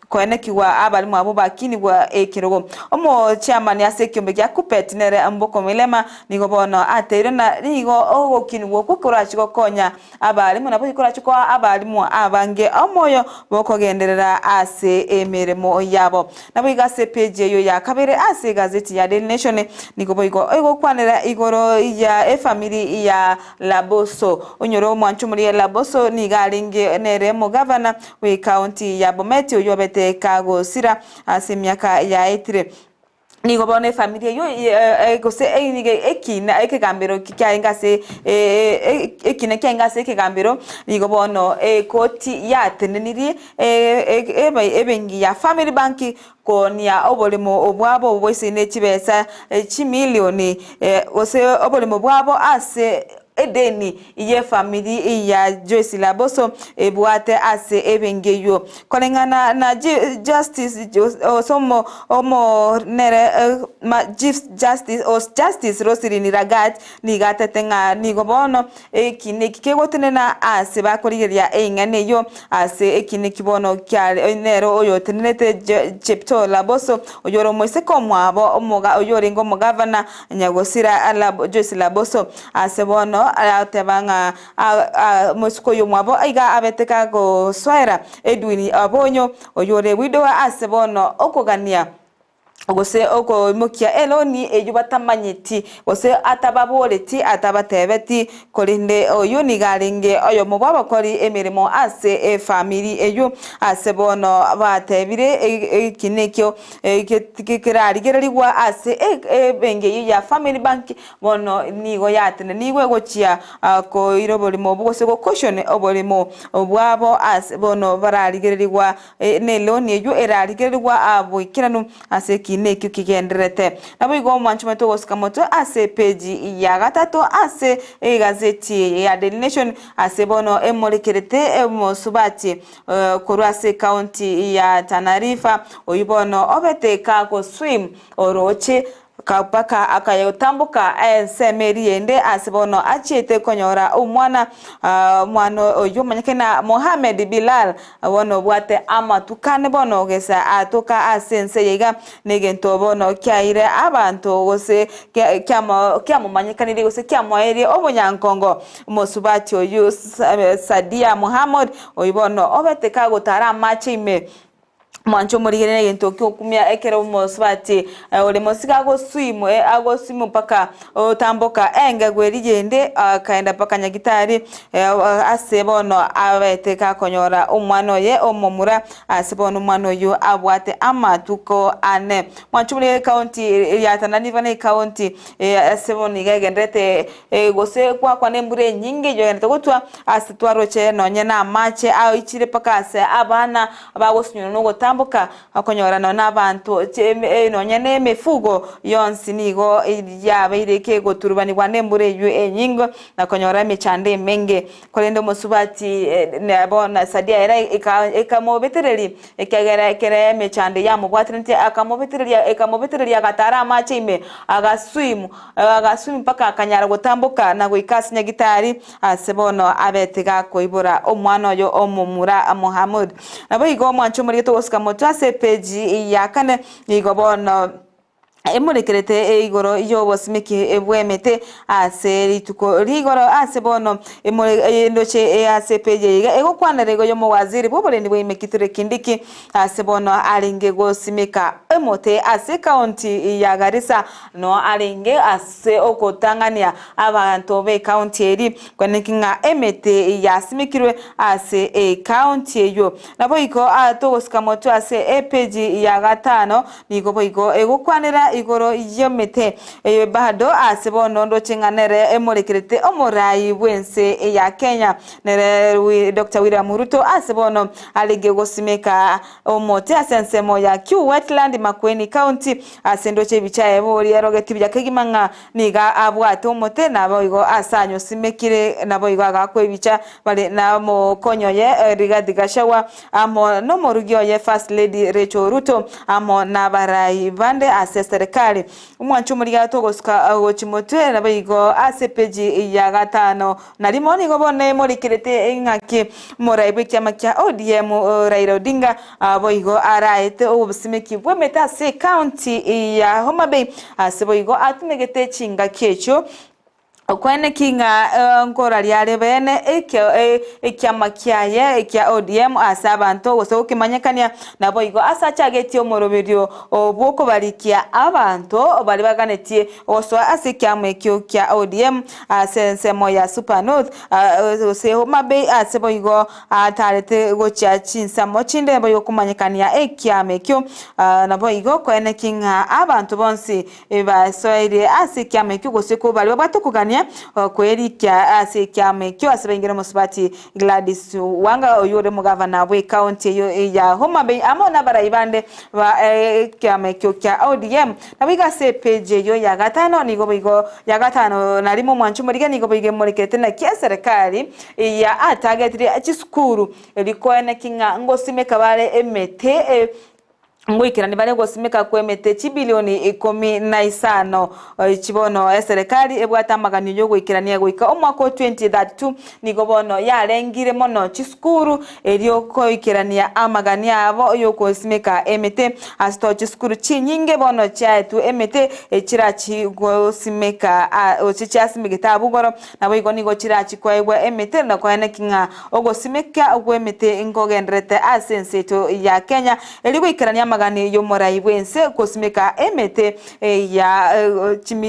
koenekigwa abalimu abwo bakinigwa ekerogo. Omochairman ase ekiombe gia KUPPET nere Mboko Mwilema nigo bono ateirwe na nigo ogokinigwa okwo korachie gokonya abalimu nabo korachie koa abalimu abange omoyo bokogenderera ase emeremo yabo. Naboigo ase epeji eyio ya kabere ase egazeti ya Daily Nation nigo boigo egokwanera igoro ya efamiri ya Laboso. Onyore omwancho omoria Laboso nigo arenge nere omogavana bw'ecounty ya Bomet oyio obete kagosira ase emiaka yaetire. Nigo bono efamiri eyio gose nigo ekina ekegambero kiarenge ase ekina kiarenge ase ekegambero, nigo bono ekoti yatenenirie ebenki ya Family Bank koonia oboremo bwabo boisaine chibesa chimilioni gose oboremo bwabo ase edeni y'efamiri ya Joyce Laboso ebwate ase ebenki eyio. Koreng'ana na Justice ose omonere Chief Justice Justice Roselyn Lagat nigo atete ng'a nigo bono ekina eki kegotenena ase bakorigereria eng'ana eyio ase ekina eki bono kiare nere oyotenerete Cheptoo Laboso oyore omoiseke omwabo omoga oyorenge omogavana Nyagosira Joyce Laboso Ase bono arateba ng'a omosike oyomwabo iga abete kagosoera Edwin Abonyo, oyore widowa ase bono okogania. Gose okoimokia eloni eyio batamanyeti, gose atababoreti, atabatebeti, korende oyio nigo arenge oyomo bw'abakori emeremo ase efamiri eyio. Ase bono batebire eki nekio kerarigererigwa ase ebenki eyio ya Family Bank, bono nigo yatenenigwe gochia koira oboremo obwo gose gokoshon oboremo bwabo ase bono bararigererigwa Neloni eyio erarigererigwa aa boikeranu ase ekiina ekio kigendererete. Naboigo omwancho omanyete ogosika motwe ase epeji ya gatato ase egazeti eye ya Daily Nation ase bono emorekerete omosubati korwa ase ecounty ya Tana River oyio bono obete kagoswim oroche Mpaka akayotamboka ensemo eria ende ase bono achiete konyora omwana, omwana oyio omanyekane na Mohammed Bilal, bono obwate amatuko ane bono gesa atoka ase ense eye iga, negento bono kiaire abanto gose kiamomanyekanirie gose kiamoerie obonyankongo omosubati oyio Sadia Mohammed, oyio bono obete kagotara amache ime. Mwanche omorigererie egento kiokumia ekero omosubati ore mosike agoswim agoswim mpaka otamboka engegu eria yende akaenda mpaka nyagitari ase bono abete gakonyora omwana oye omomura ase bono omwana oyio abwate amatuko ane. Mwanche omorigererie ekaunti ya Tana River na ekaunti ase bono iga egendererete gose gwakwana embura enyinge eyio egendererete gotwa ase twaroche nonye na amache aichire mpaka ase abana Bagosinyora nogotamboka, okonyora nonya nabanto, nonya nemefugo yonsi nigo yabeire kegoturubanigwa nembura eyio enyinge, na konyora emechando emenge. Korende omosubati bono Sadia ere ekamobetereria, ekiagera ekero emechando yamobwatanetie akamobetereria, ekamobetereria agatara amache ime, agaswim, agaswim mpaka akanyara gotamboka na goika ase nyagitari, Ase bono abete gakoibora omwana oyo omomura Mohamud. Naboigo omwancho omorigete ogosika motwe ase epeji ya kane nigo bono emorekerete igoro y'obosimeki bw'emete ase rituko rigoro ase bono endoche ase epeji eye iga egokwanera igo y'omowaziri bw'oborendi bwa Ime Kithure Kindiki ase bono arenge gosimeka emote ase ekaunti ya Garissa no arenge ase ogotang'ania abanto b'ecounty eria, kweneki ng'a emete yasimekirwe ase ecounty eyio. Naboigo togosika motwe ase epeji ya gatano, nigo boigo egokwanera igoro y'emete eye bado ase bono ndoche ng'a nere emorekerete omorai bw'ense ya Kenya nere Doctor William Ruto ase bono arenge gosimeka omote ase ensemo ya Kiu Wetland Makueni County Ase endoche ebicha yaye boria erogeti buya kegima ng'a nigo abwate omote, naboigo ase anyosimekire, naboigo agaakwa ebicha bare nomokonyi oye Rigathi Gachagua, amo nomorugi oye First Lady Rachel Ruto, amo nabarai bande ase eserekari. Omwancho omorigia togosuka gochia motwe, naboigo ase epeji ya gatano na rimo nigo bono emorikerete ng'aki omorai bw'ekiama kia ODM Raila Odinga Boigo araete obosimeki bw'emete ase ecounty ya Homa Bay, ase boigo atumegete chingaki echio okweneki ng'a nkoraria are beene ekiama kiaye kia ODM ase abanto gose gokemanyekania, naboigo ase achagetie omoroberio bw'okobarikia abanto baria baganetie gosoa ase ekiama ekio kia ODM ase ensemo ya Supa North gose Homa Bay ase boigo Atarete gochia chinsemo chinde boigo komanyekania ekiama ekio, naboigo koeneki ng'a abanto bonsi basoeire ase ekiama ekio gose kobaria babwate okogania kwerikia ase ekiama ekio ase baingire omosubati Gladys Wanga oyio ore omogavana bw'ecounty eyio ya Homa Bay amo nabarai bande ba ekiama ekio kia ODM. Naboigo ase epeji eyio ya gatano nigo boigo ya gatano na rimo omwancho omorigia nigo boigo emorekerete naki eserekari Eye atagetirie chisukuru rikoeneki ng'a ngosimeka bare emete ngoikerani bare gosimeka kw'emete chibilioni 15. Echi bono eserekari ebwate amaganio y'ogoikerania goika omwaka o 2032 nigo bono yarengire mono chisukuru erio koikerania amaganio abo y'ogosimeka emete. Ase to chisukuru chinyinge bono chiaetwe emete chirachi gosimeka gose chiasimegete abwo igoro Naboigo nigo chirachie koegwa emete na koeneki ng'a ogosimeka gw'emete nkogendererete ase ense yaito ya Kenya, erio goikerania. Namagani y'omorai bw'ense gosimeka emete ya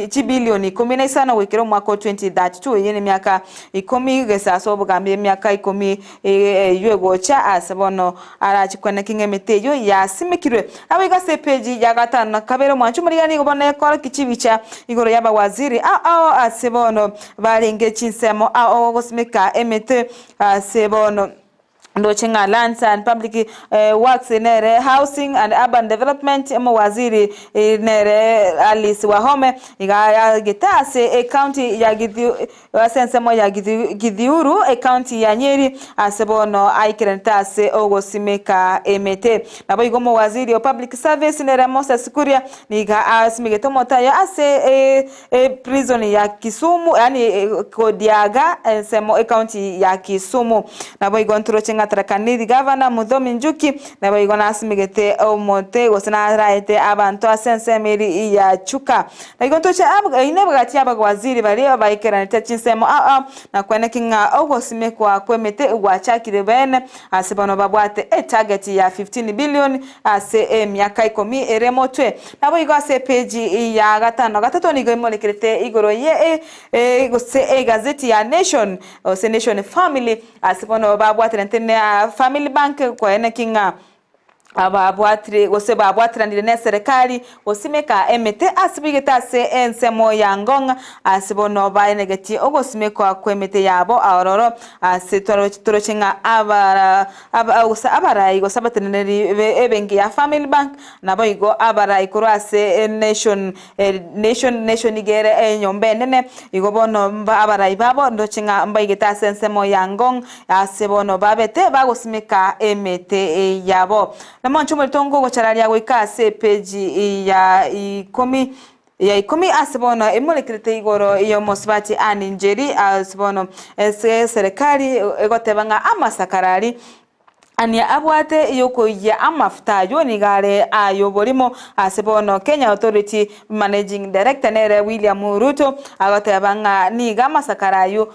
chibilioni ikomi na isano goikera omwaka o 2032, eyio nemiaka ikomi gesa ase obogambi emiaka ikomi eyio egocha ase bono arache kweneki ng'a emete eyio yasimekirwe. Naboigo ase epeji ya gatano na kabere omwancho omorigani nigo bono ekorokia chibicha igoro y'abawaziri ao ao ase bono barenge chinsemo ao ao gosimeka emete ase bono. Ndoche ng'a Lands and Public Works nere Housing and Urban Development omowaziri nere Alice Wahome iga ayagete ase ecounty ya ase ensemo ya Githiuru ecounty ya Nyeri ase bono aikeranete ase ogosimeka emete. Naboigo omowaziri o Public Service nere Moses Kuria niga asimegete omote aye ase Eprison ya Kisumu, yaani Kodiaga, ensemo ecounty ya Kisumu. Naboigo ntoroche ng'a Tharaka Nithi Governor Muthomi Njuki naboigo nasimegete omote gose naraete abanto ase ensemo eri ya Chuka. Naigo ntoche ine gati y'abawaziri baria baikeranete chinsemo ao ao na kweneki ng'a ogosimekwa kw'emete gwachakire bene ase bono babwate etarget ya 15 billion Ase emiaka ikomi ere motwe. Naboigo ase epeji ya gatano gatato nigo emorekerete igoro ye gose egazeti ya Nation gose Nation Family ase bono babwatanete na Family Bank koeneki ng'a ababwatire gose babwatiranire neserekari gosimeka emete ase boigete ase ensemo ya Ngong ase bono baenegetie ogosimekwa kwemete yabo aororo ase toroche ng'a abara Gose abarai gose abateneneri b'ebenki ya Family Bank, naboigo abarai korwa ase Nation, Nation, Nation nigo ere enyomba enene, igo bono abarai babo ndoche ng'a mbaigete ase ensemo ya Ngong, ase bono babete bagosimeka emete yabo. Na monche omorito ngogochararia goika ase epeji ya ikomi. Ya ikomi ase bono emorekerete igoro y'omosubati Anne Njeri ase bono ase eserekari egoteba ng'a amasakara aria Anne abwate yokoiyia amafuta aywo nigo are ay'oborimo ase bono Kenya Authority Managing Director nere William Ruto agoteba ng'a nigo amasakara aywo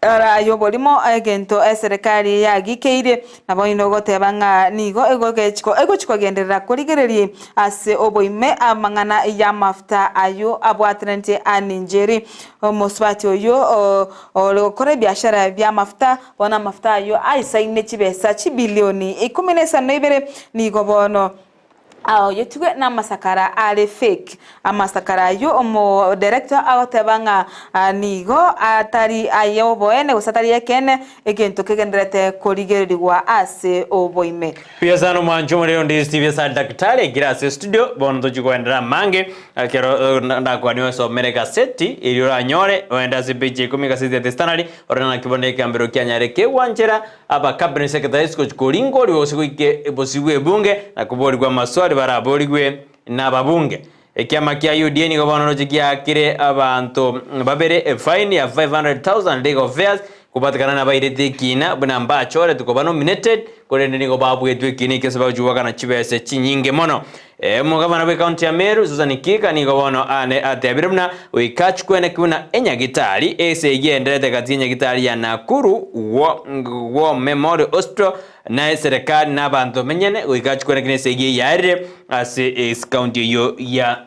Ara ay'oborimo egento eserekari yagikeirie, naboino goteba ng'a nigo egochi kogenderera korigereria ase oboime amang'ana y'amafuta ayio abwatanetie Anne-Njeri, omosubati oyio ore gokora ebiashara bi'amafuta, bono amafuta ayio aisaine chibesa chibilioni ikomi na isano na ibere, nigo bono Aoyetigwe namasakara are fake. Amasakara ayio omo director agoteba ng'a nigo atari ayoboene gose atari ekeene, egento kegendererete korigererigwa ase oboime. Buya sana omwancho omorero ndi Steve ase daktari ekero ase studio bono tochi koenderera amange ekero ndakwanie osomere egaseti erio oranyore oende ase page ya ikomi egaseti ya The Standard orore naki bono ekegambero kianyare kegwanchera Aba cabinet secretaries gochia koringorigwa gose goika bosio bw'ebunge na koborigwa amaswali baraborigwe nababunge. Ekiama kia UDA nigo bono roche giakire abanto babere efaini ya 500,000 legal fares kobatekana nabairete ekina buna mbachoretwe koba nominated korende nigo babuetwe ekina ekio ase bagochia goakana chibese chinyinge mono. Omogavana bw'ecounty ya Meru Susan Kihika nigo bono ane atebire buna goika achikweneke buna enyagitari ase eyio enderete gati y'enyagitari ya Nakuru War Memorial Hospital na eserekari na abanto bamenyene goika achikweneke nese eyio yaerire ase ecounty eyio ya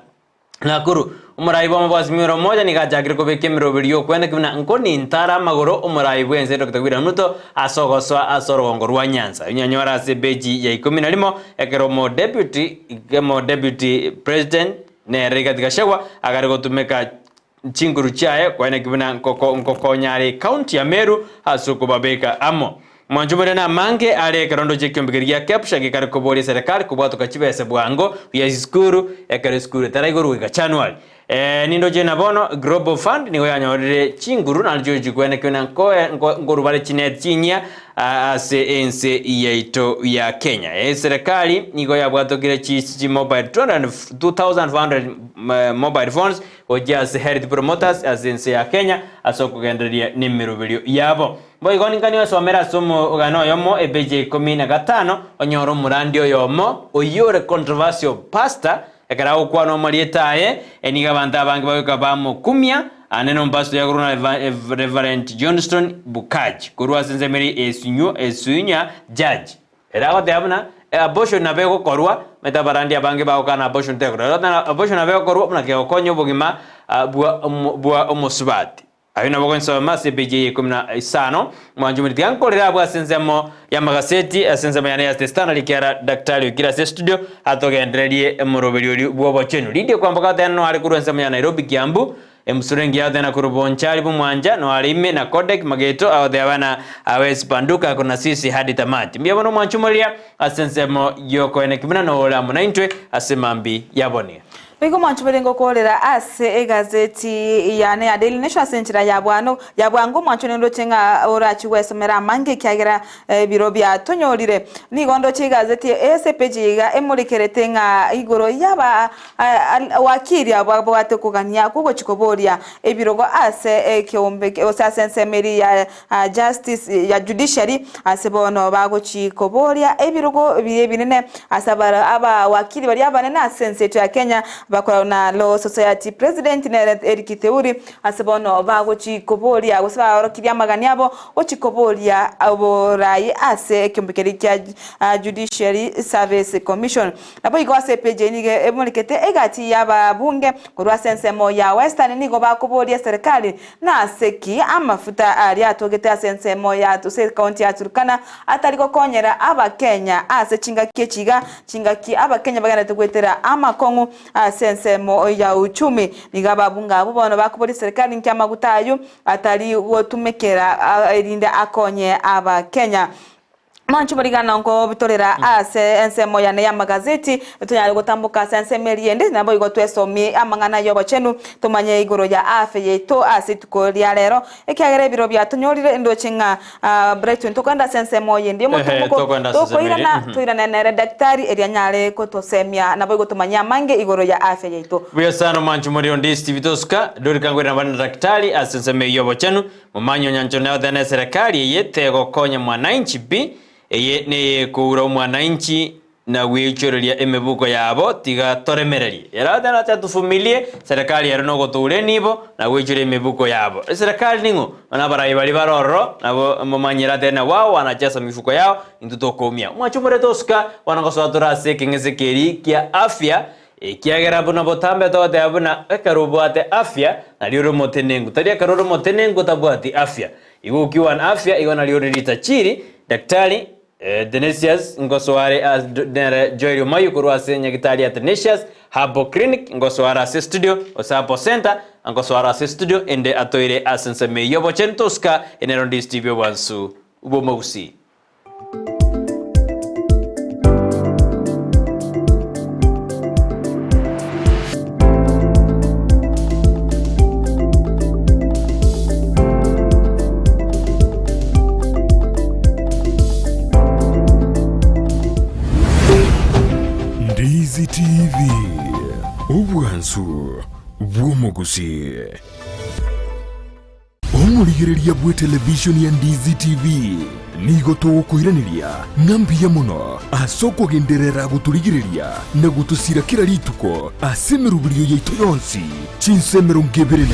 Nakuru. Omorai bw'amabwasi Mira Omoja nigo achakire kobeka emeroberi y'okweneki buna nkonintare amagoro omorai bw'ense Doctor William Ruto ase ogosoa ase orogongo rwa Nyanza. Onyanyore ase epeji ya ikomi na rimo ekero omo deputy omo deputy president nere Rigathi Gachagua agare gotumeka chinguru chiaye koeneki buna nkoko nkokonya are ecounty ya Meru ase okobabeka amo. Mwancho boria namange are ekero ndoche ekiombe keria gia Kepsha gekare koboria eserekari kobwatoka chibese bwango buya chisukuru ekero esukuru etaraigorwa goika January. Ee, nindoche na bono Global Fund nigo yanyorire chinguru naende chigochi kwenekio na nkoe nko nkorwa bare chineti chinyia ase ense yaito ya Kenya. Eserekari nigo yabwatokire chi chimobile 2400 mobile phones gochia ase Health Promoters ase ense ya Kenya ase okogendereria nemeroberio yabo. Boigo ninkanie osomere ase omogano oyomo epeji ya ikomi na gatano, onyore omorandi oyomo oyio ore controversial pastor, ekero agokwana omarieta aye, nigo abanto abange bagoika bamokumia, ande nomopastor oyo akorokwa ng'a Reverend Johnston Bukaji, korwa ase ensemo eria esunywa esunya judge. Ere agoteba buna abortion nabo egokorwa. Omanyete abarandi abange bagokana abortion tekorwa. Rero tena abortion nabo egokorwa buna kegokonya obogima bwa bwa omosubati. Ayio nabo gonsoma ase epeji eye ikomi na isano, mwanche omoriti. Tiga nkorere abwo ase ensemo y'amagaseti, ase ensemo yane ya The Standard, ekiagera daktari oikire ase estudio atogendererie omoroberio oria bw'obochenu. Lydia Kwamboka goteba noare korwa ensemo ya Nairobi, Kiambu, Emusura engiya agoteba korwa Bonchari bw'Omwancha, noare ime na Kodek Mageto agoteba bana hawezi banduka ako na sisi hadi tamati. Mbuya mono mwanche omoreria ase ensemo y'okoeneki buna nore amo naintwe ase mambi yabonie. Nigo mwanchubire ngokoorera ase egazeti yane ya Daily Nation ase enchera ya bwano ya bwango mwancho nindoche ng'a orachi gwesomera amange ekiagera ebiro biatonyorire. Nigo ndoche egazeti eye ase epeji iga emorekerete ng'a igoro yaba wakili abwo abwate okogania kw'ogochia koboria ebirogo ase ekeombe gose ase ensemo eria ya justice ya judiciary ase bono bagochi koboria ebirogo biria ebinene ase abawakili baria abanene ase ense yaito ya Kenya bakorwa na Law Society President nere Eric Theuri ase bono bagochi koboria gose baorokirie amagani abo gochi koboria oborai ase ekeombe keria kia Judiciary Service Commission. Naboigo ase epeji eye nigo emorekete egati y'ababunge korwa ase ensemo ya Western nigo bakoboria eserekari Nase ki amafuta aria atogete ase ensemo ya gose ekaunti ya Turkana atari gokonyera abakenya ase chingaki echi iga? Chingaki abakenya bagenderete goetera amakong'u ase ensemo ya uchumi. Nigo ababunge abwo bono bakoboria serikali nki amaguta ayio atari gotumekera erinde akonye abakenya. Mwanche borigana nkobitorera ase ensemo yane y'amagazeti, tonyare gotamboka ase ensemo eria ende, naboigo twesomie amang'ana y'obochenu, tomanye igoro ya afya yaito ase rituko ria rero, ekiagera ebiro biatonyorire ndoche ng'a Brighton tokogenda ase ensemo eyende Ehe, y'omotumboko, tokogenda ase ensemo eria, tokoirana mhm. toirane nere daktari erio anyare gotosemia naboigo tomanye amange igoro ya afya yaito. Buya sana omwanchi moria onde Steve Tosuka, Dorika nkoirana bare na daktari ase ensemo eyio y'obochenu, Momanyi onyancho neote ne serikali eye tegokonya mwananchi pi, eye neyekoura omwananchi na gweichoreria emebuko yabo tiga toremererie. Ere acha tuvumilie, serikali ero nogotoura enibo na gweichoria emibuko yabo. Eserikali ning'o? Bono abarai baria bare ororo nabo momanyi ere atebe wao wanacheza mifuko yao intwe tokoumia. Omwanchi omorete osuka bono ngosoa tore ase ekeng'ese keria kia afya Ekiagera buna botambe togoteba buna ekero obwate afya nario ore omotenenku, tari ekero ore omotenenku otabwati afya. Igo ukiwa na afya igo nario ore ritachiri. Daktari Tenesius ngosoare as nere Joel Omayu korwa ase nyagitari ya Tenesius Herbal Clinic ngosoare ase studio gose Herbal Center ngosoare ase studio ende atoire ase ensemo eyio obochenu tosika enero ndisi TV obwansu bw'omogusii. Ndizi TV, obwansu bw'omogusii. Omorigereria bw'etelevishoni ya Ndizi TV nigo togokoiraneria ng'a mbuya mono ase okogenderera gotorigereria na gotosira kera rituko ase emeroberio yaito yonsi chinsa 24.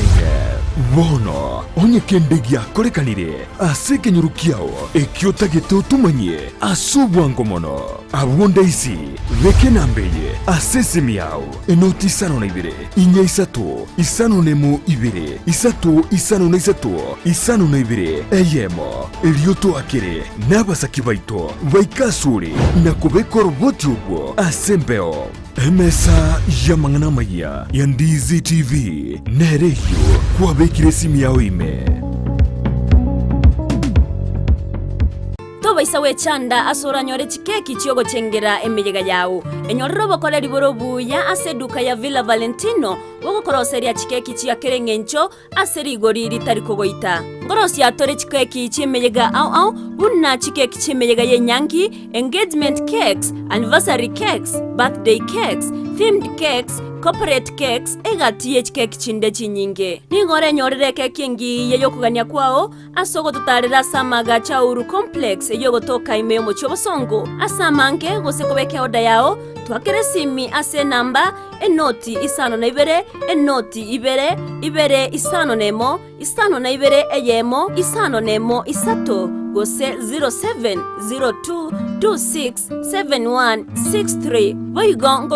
Bono onye kende giakorekanire ase ekenyoro kiao ekio otagete otomanyie ase obwango mono, abwo ndaisi beka enamba eye ase esimi yao. Enoti isano na ibere, inya isato, isano nemo ibere, isato isano na isato, isano na ibere, eyemo. Erio toakere nabasaki baito baike asore na kobeka oroboti orwo ase embeo. Emesa y'amang'ana amayia ya Ndizi TV nere eyio kwabekire esimi yao ime. Tobaisa gwechanda ase oranyore chikeki chi'ogochengera emeyega yao. Enyorere obokoreri bore obuya ase eduka ya Villa Valentino bogokoroseria chikeki chia kera engencho ase rigori ritari kogoita. Nkorosia tore chikeki chi'emeyega ao ao buna chikeki chi'emeyega y'enyangi, engagement cakes, anniversary cakes, birthday cakes, themed cakes, corporate cakes, egati ye chikeki chinde chinyinge. Nigo orenyorere ekeki engiya y'okogania kwao Ase ogototaarera ase amaagacho a Uhuru Complex eyio egotoka ime y'omochie obosongo ase amange gose kobeka eoda yao, twakere esimi ase enamba, enoti isano na ibere, enoti ibere, ibere isano nemo, isano na ibere eyemo, isano nemo isato. gose 0702267163. Boigo.